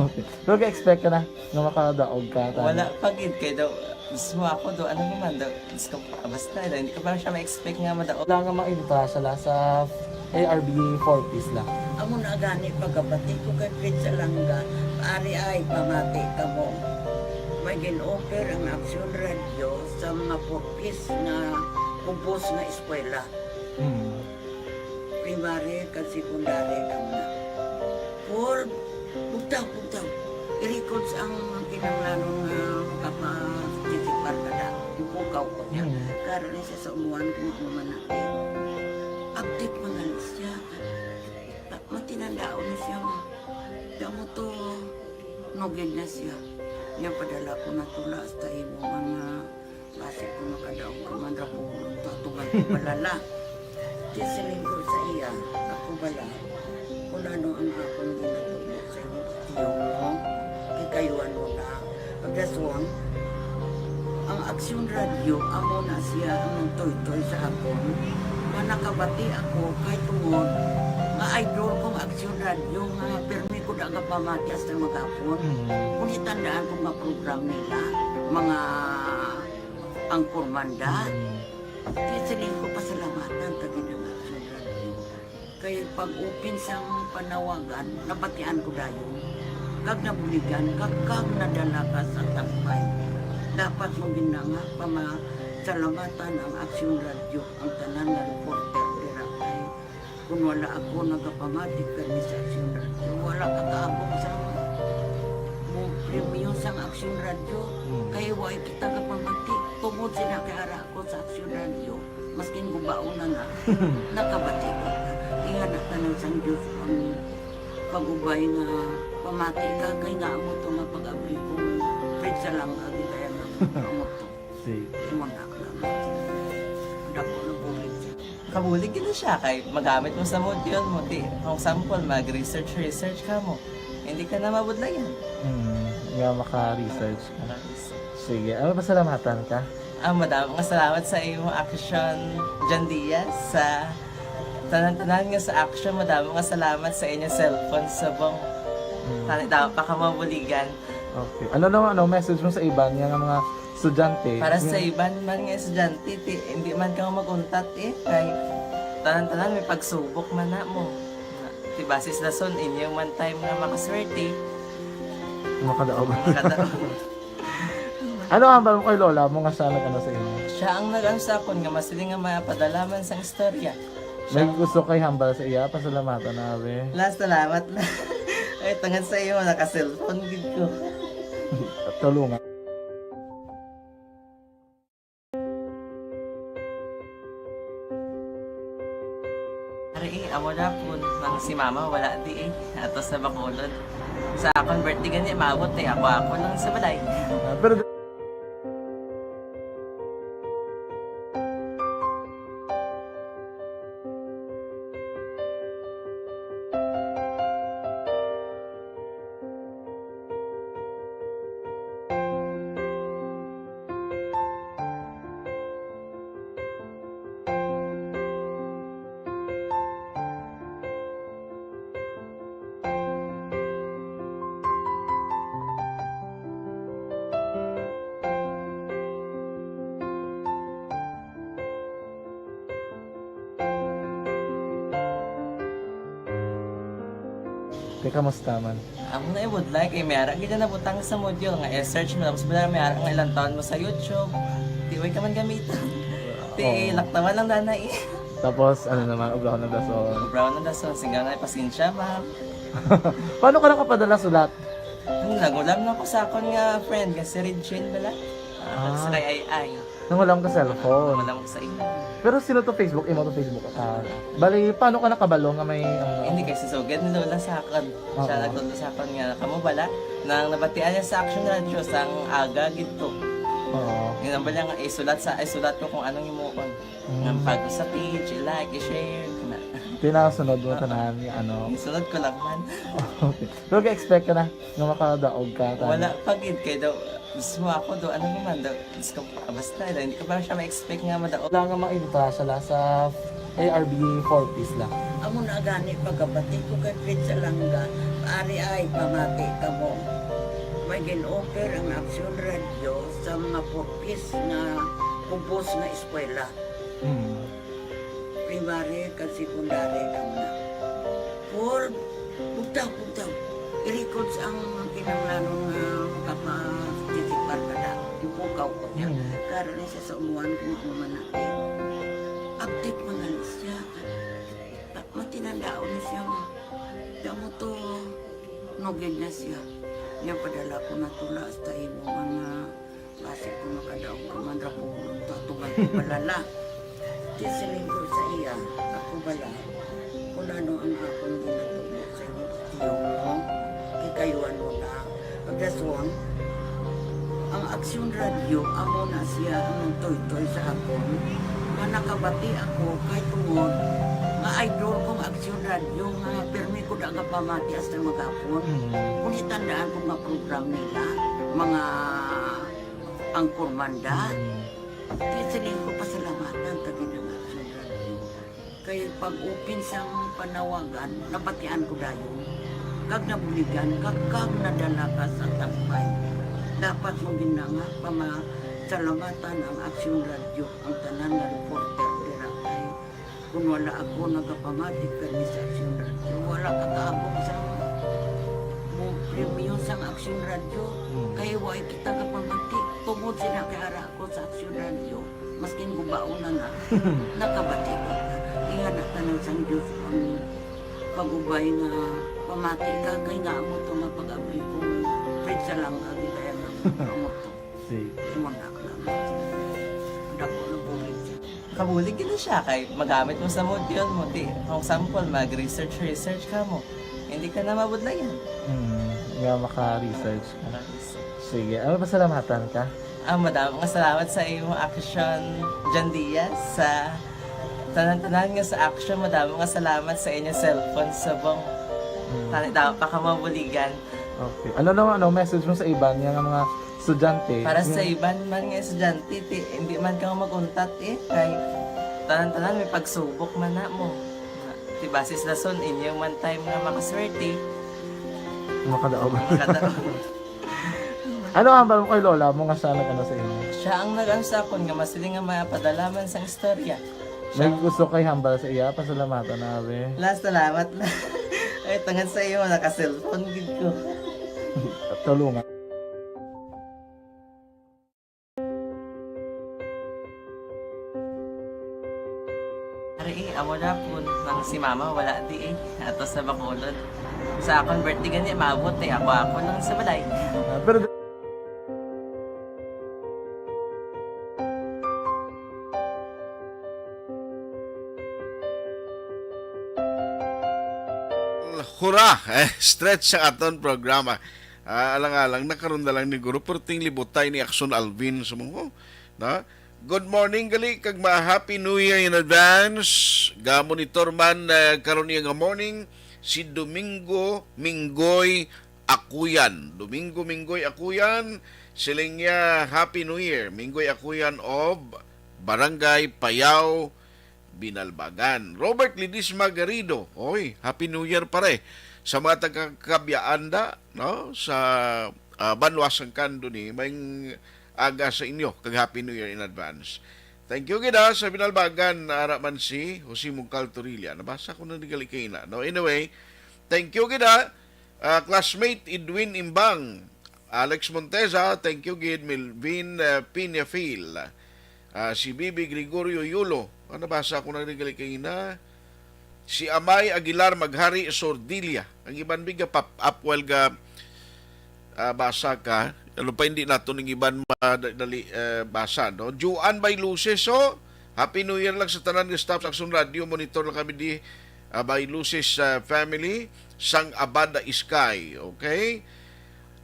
Okay. Pero ga-expect ka na nga makadaog ka, tama? Wala pa gid, kay daw, gusto ako daw, ano naman daw, gusto ko, ah, basta, daw, hindi ko pa siya ma-expect nga madaog. Wala nga maibutasa la sa A R B four Ps la. Amo na gani pagkabati ko kay Fred Salanga, ari ay pamati kamo. May gin-offer ang Action Radio sa mga four Ps nga kubos nga eskwela. Hmm. Primary kag secondary lang na. Paul, bugtaw, bugtaw. I-records ang kinahanglanon nga makapatisipar ka na. Ipukaw ko niya. Hmm. Karon ni siya sa umuan kung ano man na. Update mo na lang siya. Matinandaon na siya, ma. Damo to, nugid na siya. Niya padala ko na tula hasta imo mga basi ko makadaog ka man ra ko, tatugan ko balala. Di siling ko sa iya, ako bala. Kung ano ang akong ginatubo sa imo, tiyo mo, kikayuan mo na. Pagdaswang, ang Aksyon Radio, amo na siya ang nagtuytoy sa akon. Nga nakabati ako kay tungod nga idol kong Aksyon Radio nga pirmi ko da nga pamati hasta maghapon. Mm. Kung itandaan ko nga program nila, mga angkor manda, mm, di siling ko pasalamatan ta gid ang Aksyon Radio. Kay pag-open sang panawagan, nabatian ko dayon. Kag nabuligan, kag, kag nadala ka sa tampay. Dapat mo gid na nga pamasalamatan ang Aksyon Radio, ang tanan nga reporter dira kay kun wala ako nagapamati kani sa Aksyon Radio, wala ka kaabot sa mo premyo sang Aksyon Radio. Hmm. Kay wa kita kapamati tungod sila kay ara ako sa Aksyon Radio, maskin gubaon na na, nakabati ko. Ingana tanan sang Dios ang pag-ubay nga pamati ka, kay nga amo to nga pag-abli ko, Fred Salanga gid ay ang amo to. Sige. Imo na lang. Dako na bulig siya. Kabulig gid na siya kay magamit mo sa module mo. Di, for example, mag-research, research ka mo. Hindi ka na mabudlayan. Hmm, nga maka-research ka. Maka-research. Sige, ano, pasalamatan ka? Ah, madamo nga salamat sa imo, Action John Diaz, sa tanan-tanan nga sa Action. Madamo nga salamat sa inyo cellphone subong. Mm. Tani daw pa ka mabuligan. Okay. Ano naman, ano message mo sa iban nga, nga mga estudyante? Para sa iban man nga estudyante, ti, hindi man ka mag-untat eh. Kay tanan-tanan may pagsubok man na mo. Ti basis lason inyo man time nga makaswerte. Makadaog. Makadaog. Ano ang hambal mo kay lola mo nga siya nag-ano sa imo? Siya ang nag-ano sa akon nga masiling nga mapadala man sang istorya. May gusto kay hambal sa iya, pasalamatan na, be. La, salamat na. Ay, tungod sa iyo, naka-cellphone gid ko. Tulungan. Ari, eh, amo na po nang si mama wala di eh. Ato sa Bacolod. Sa akong birthday gani, maabot eh. Ako, ako lang sa balay. Ah, pero Te, kamusta man? Amo na ibudlay kay may ara gid na nabutang sa module nga i-search mo, tapos bala may ara nga ilang taon mo sa YouTube. Di way ka man gamiton. Ti, oo, laktawan lang dana eh. Tapos, ano naman, obrahon ng dason. Obrahon ng dason, sigaw na, "Pasensya, ma'am." Paano ka nakapadala sulat? Ano, naghulam lang ko sa akon nga friend nga si Regine bala. Ah, Ah. sa kay Ai Ai. Nanghulam ka cellphone? Nanghulam ko sa imo. Pero sino to Facebook? Imo to Facebook? Ah, bali, paano ka nakabalo nga may, ano? Hindi, kay si Sugad ni Lola sa akon. Siya Oo. nagtudlo sa akon nga, kamo bala, nang nabatian niya sa Action Radio, sang aga gid to. Oo. Yun ang bala nga, isulat sa, isulat ko kung anong himuon. Mm. Nga pag sa page, i-like, i-share, kana. Tinasunod mo Oo. tanan nga ano. Isunod ko lang man. Okay. Pero ga-expect ka na nga makadaog ka, tama? Wala pa gid, kay daw, mismo ako daw, ano naman daw, Diyos ko, basta, daw, hindi ko pa siya ma-expect nga madaog. Wala nga maintra siya la sa A R B four Ps la. Amo na gani pagkabati ko kay Fred Salanga, ari ay pamati kamo. May gin-offer ang Action Radio sa mga four Ps nga ubos nga eskwela. Mm. Primary kag secondary lang na. Paul, bugtaw, bugtaw. I-records ang kinahanglanon nga makaparticipar ka na. Ipukaw ko niya. Mm. Karon ni siya sa umuan kung ano man natin. Update man gani siya. Ta-, matinandaon ni siya nga. Kamo to, nugid na siya. Niya padala ko na tula hasta imo nga basi ko makadaog ka man ra ko, tatugan ko pala la. Di siling ko sa iya, ako bala, kung ano ang akong ginatubo sa imo, tiyo mo, kay kayo ano na. Pagdason, ang Aksyon Radio, amo na siya ang nagtoytoy sa akon, nga nakabati ako kay tungod nga idol kong Aksyon Radio, nga pirmi ko da nga pamati hasta maghapon. Mm. Kung itandaan ko nga program nila, mga Ang Kurmanda. Mm. Kaya siling ko, pasalamatan ta gid ang Action Radio. Kay pag-open sang panawagan, nabatian ko dayon. Kag nabuligan, kag, kag nadala ka sa tampay. Dapat mo gid na nga pamasalamatan ang Action Radio, ang tanan nga reporter dira kay Kung wala ako nagapamati kay Miss Action Radio, wala ka kaabot sa mo premyo sang Action Radio. Hmm. Kay wa kita kapamati. Tungod sila kay ara ako sa Action Radio, maskin gubaon na na, nakabati ko. Ingana tanan sang Diyos ang pag-ubay nga pamati ka kay nga amo to nga pag-abli ko. Pizza lang ang gitaya nga amo to. Sige. Imo na lang. Dako na bulig siya. Kabulig gid na siya kay magamit mo sa module mo. Di, kung sample, mag-research, research ka mo. Hindi ka na mabudlayan. Hmm, nga maka-research ka. Maka-research. Sige, ano, pasalamatan ka? Ah, madamo nga salamat sa imo Action, John Diaz, sa tanan-tanan nga sa Action. Madamo nga salamat sa inyo cellphone subong. Hmm. Tani daw pa ka mabuligan. Okay. Ano naman, ano, message mo sa iban nga mga estudyante? Para sa Yung iban man nga estudyante, ti, hindi man ka mag-untat eh. Kay tanan-tanan may pagsubok man na mo. Ti basis lason, inyo man time nga makaswerte. Makadaog. Makadaog. Ano ang hambal mo kay lola mo nga siya nag-ano sa inyo? Siya ang nag-ano sa akon nga masiling nga mapadala man sang istorya. May Siya gusto kay hambal sa iya, pasalamatan na, abi. La, salamat la. Ay, tungod sa iyo, naka-cellphone gid ko. Tulungan. Ari, eh, amo na po, nang si mama wala di eh. Ato sa Bacolod. Sa akon birthday gani, maabot eh. Ako, ako lang sa balay. Ah, pero Hura! Eh, stretch sa aton programa. Ah, alang-alang, nakaroon na lang ni Guru, perting libutay ni Action Alvin sa mga, na? Good morning, gali, kag ma-, Happy New Year in advance. Ga-monitor man, eh, karon niya nga morning, si Domingo Minggoy Akuyan. Domingo Minggoy Akuyan, siling niya, Happy New Year. Minggoy Akuyan of Barangay Payao, Binalbagan. Robert Ledesma Garrido, oy, Happy New Year, pare. Sa mga taga-Cabiaanda, no? Sa, ah, Banwa sang Candoni, may aga sa inyo, kag Happy New Year in advance. Thank you gid, ah, sa Binalbagan, ara man si Jose Mungcal Torilla. Nabasa ko na ni gali kaina, no? Anyway, thank you gid, ah. Ah, classmate Edwin Imbang, Alex Monteza, thank you gid, Melvin, ah, Peñafiel. Ah, si Bibi Gregorio Yulo, ah, nabasa ko na rin gali kaina. Si Amay Aguilar Maghari Sordilla. Ang iban, biga pop up while ga, ah, basa ka. Ano pa, hindi nato ning iban madali, eh, basa, no? Juan Bailuses, so, Happy New Year lang sa tanan nga staff sa Aksyon Radio. Monitor lang kami di, ah, Bailuses, ah, family, sang Abada Sky, okay?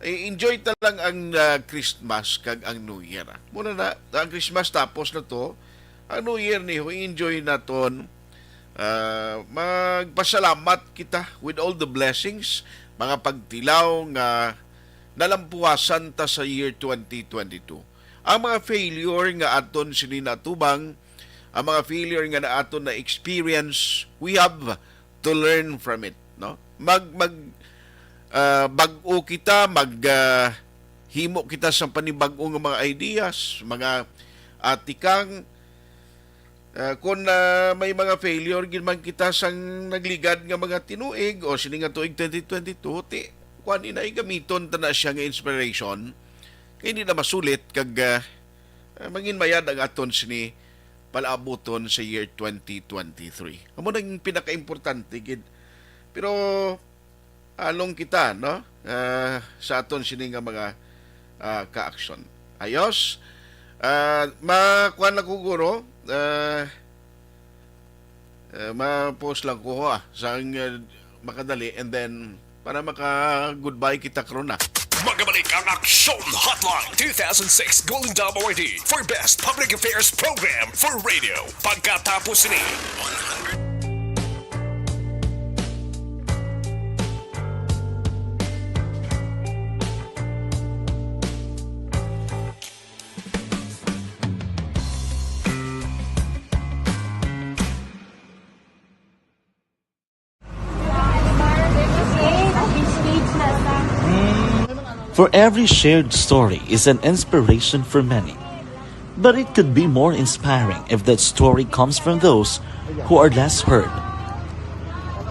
I-enjoy ta lang ang, ah, Christmas kag ang New Year. Muna na, ang Christmas tapos na to, ang New Year ni, i-enjoy naton. Ah, magpasalamat kita with all the blessings, mga pagtilaw nga nalampuwasan ta sa year twenty twenty-two. Ang mga failure nga aton sini natubang, ang mga failure nga na aton na-experience, we have to learn from it, no? Mag, mag, ah, bag-o kita, mag, ah, himo kita sa panibag-o nga mga ideas, mga atikang, ah, kung, ah, may mga failure gid man kita sang nagligad nga mga tinuig o sini nga tuig twenty twenty-two, ti, kuan, ina, gamiton ta na siya nga inspiration, kay hindi na masulit kag, ah, ah, mangin mayad ang aton sini palaabuton sa year twenty twenty-three. Amo nang pinakaimportante gid. Pero along kita, no? Ah, sa aton sini nga mga, ah, kaaksyon. Ayos? Ah, makuan lang ko, guro. Ah, ah, ma-pause lang ko, ha, sa ang, ah, makadali, and then para maka-goodbye kita karon na. Magabalik ang Aksyon Hotline two thousand six Golden Dome Awardee for Best Public Affairs Program for Radio. Pagkatapos ni For every shared story is an inspiration for many. But it could be more inspiring if that story comes from those who are less heard.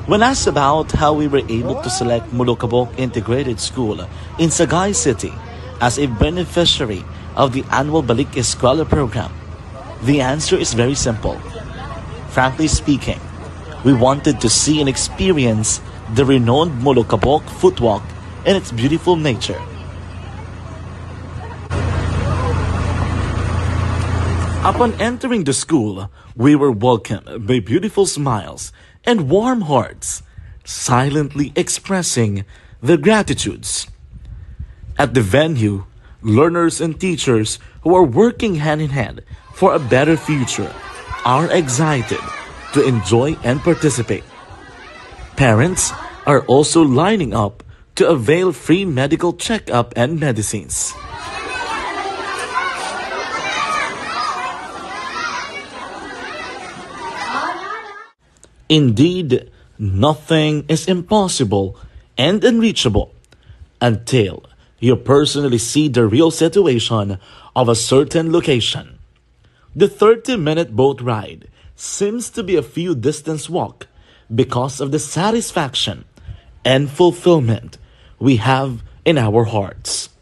When asked about how we were able to select Molokabok Integrated School in Sagay City as a beneficiary of the annual Balik Eskwela program, the answer is very simple. Frankly speaking, we wanted to see and experience the renowned Molokabok Footwalk and its beautiful nature. Upon entering the school, we were welcomed by beautiful smiles and warm hearts, silently expressing their gratitudes. At the venue, learners and teachers who are working hand in hand for a better future are excited to enjoy and participate. Parents are also lining up to avail free medical checkup and medicines. Indeed, nothing is impossible and unreachable until you personally see the real situation of a certain location. The thirty-minute boat ride seems to be a few distance walk because of the satisfaction and fulfillment we have in our hearts.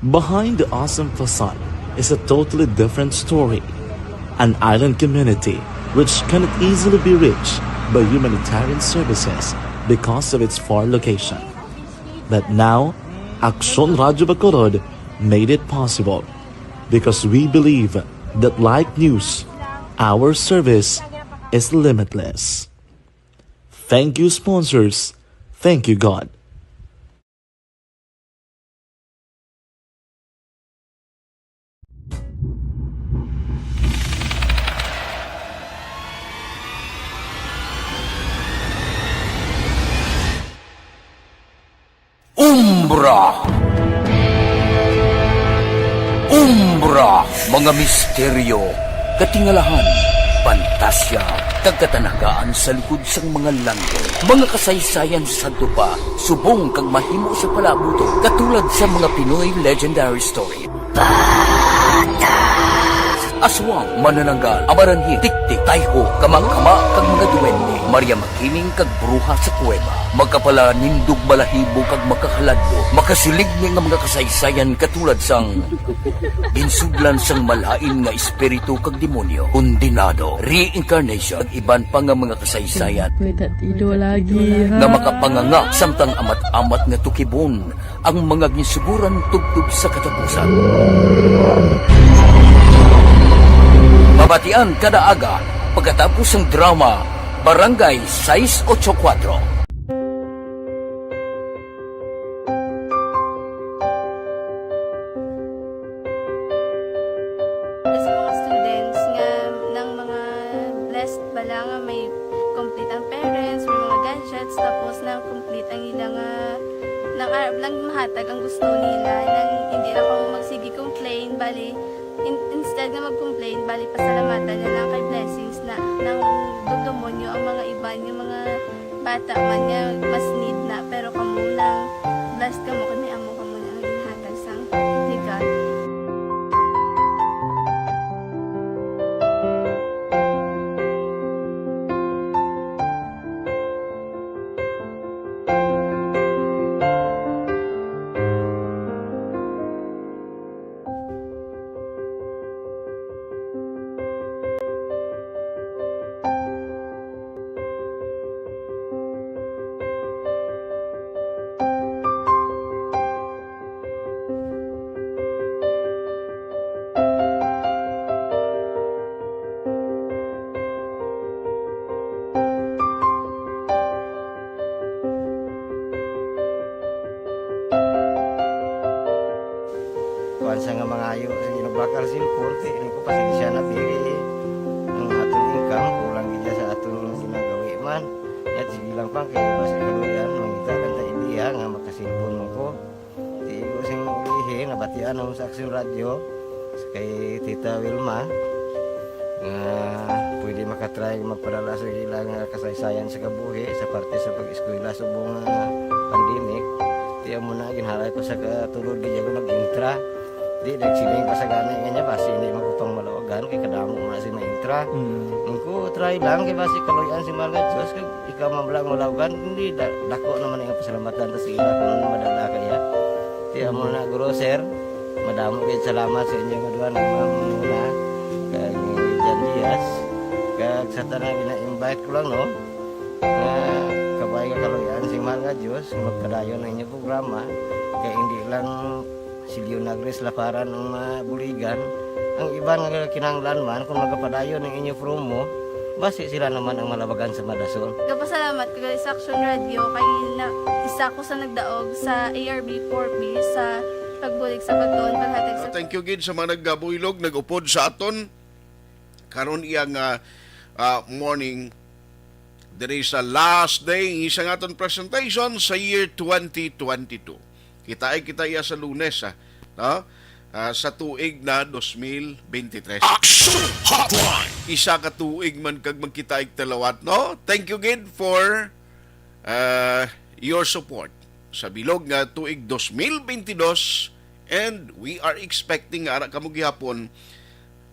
Behind the awesome facade is a totally different story, an island community which cannot easily be reached by humanitarian services because of its far location. But now, Aksyon Radyo Bacolod made it possible because we believe that like news, our service is limitless. Thank you, sponsors. Thank you, God. Umbra. Umbra, mga misteryo, katingalahan, pantasya, kag katanagaan sa lukod sang mga langit. Mga kasaysayan sa sadto pa, subong kag mahimo sa palaabuton, katulad sa mga Pinoy legendary story. Aswang, manananggal, amaranhit, tiktik, tayho, kamangkama, kag mga duwende, Maria Makiling kag bruha sa kuweba. Makapalanindog, balahibo, kag makahaladlo, makasiling ni nga mga kasaysayan katulad sang ginsudlan sang malain nga espiritu kag demonyo, kondenado, reincarnation, kag iban pa nga mga kasaysayan May tatido lagi, ha? nga makapanganga samtang amat-amat nga tukibon ang mga ginsuguran tubtob sa katapusan. Mabatian kada aga pagkatapos sang drama Barangay sais ocho kuatro. Sa mga students nga nang mga blessed bala nga may complete ang parents, may mga gadgets, tapos nang complete ang ila nga nang arab lang mahatag ang gusto nila, nang hindi lang kamo magsige complain, bali in, instead nga mag-complain, bali pasalamatan na lang kay blessings na nang dumdumonyo ang mga iban nga mga bata man nga mas need na, pero kamo nang blessed kamo kay may amo kamo na nga ginhatag sang ni God. Kuwan sa nga mangayo sa ginabakal sa import, eh, ini ko pasensya na, pili, eh. Ang aton income, kulang gid sa aton ginagawi man. At sige lang pa, kaya basta kaluyan, mangita lang ta idea nga makasilpon mo ko. Di ko sing ulihi, nabatian ako sa Aksyon Radyo, sa kay Tita Wilma, nga pwede makatry magpadala sa ila nga kasaysayan sa kabuhi sa parte sa pag-eskwela subong nga pandemic. Di amo na, ginhalay ko sa katulod, di ako nag-intra. Di, nagsiling pa sa gani nga niya, basi hindi man ko pang malawagan, kay kadamo mo na si ma-intra. Mm. Ang ko, try lang, kay basi kaluyan si Mahal nga Diyos, kag ikaw man lang malawagan, hindi, da-, dako naman ang pasalamatan ta sa ila kung ano madala kaya. Di, amo na, guro, sir, madamo kayo salamat sa inyo nga duha, ni Ma'am Muna, kag ni Jan Diaz, kag sa tanan gina-invite ko lang, no, nga kabay nga kaluyan si Mahal nga Diyos, magpadayon ang inyong programa, kay hindi lang si Leonagris Laparan ang mabuligan. Ang iban nga kinahanglan man, kung magapadayon ang inyo promo, basi sila naman ang malabagan sa madasol. Nagapasalamat ko gali sa Aksyon Radyo kay na, isa ko sa nagdaog sa A R B four B sa pagbulig sa pagtuon, paghatag sa Thank you gid sa mga naggabuylog, nag-upod sa aton. Karon iya nga, ah, morning, there is a last day sa aton presentation sa year twenty twenty-two. Kita ay kita iya sa Lunes, ah, no? Ah, sa tuig na dos mil bente tres. Action Hotline! Isa ka tuig man kag magkita ig talawat, no? Thank you gid for, ah, your support sa bilog nga tuig dos mil bente dos, and we are expecting nga ara kamo gihapon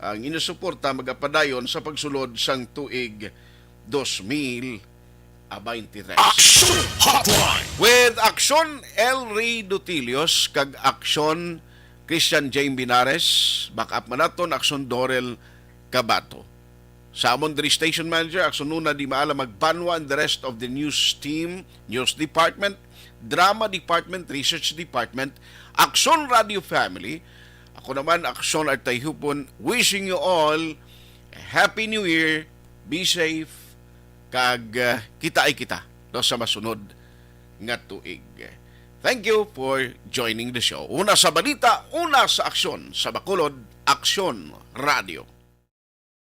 ang inyo suporta magapadayon sa pagsulod sang tuig dos mil bente tres. Action Hotline! With Action El Rey Dutilios kag Action Christian Jane Binares, backup man naton, Action Dorel Cabato. Sa amon diri station manager, Action Nuna Di Maala Magbanwa and the rest of the news team, news department, drama department, research department, Action Radio Family. Ako naman, Action Artay Hupon, wishing you all a happy new year, be safe, kag, ah, kita ay kita, no, sa masunod nga tuig. Thank you for joining the show. Una sa balita, una sa aksyon, sa Bacolod, Aksyon Radio.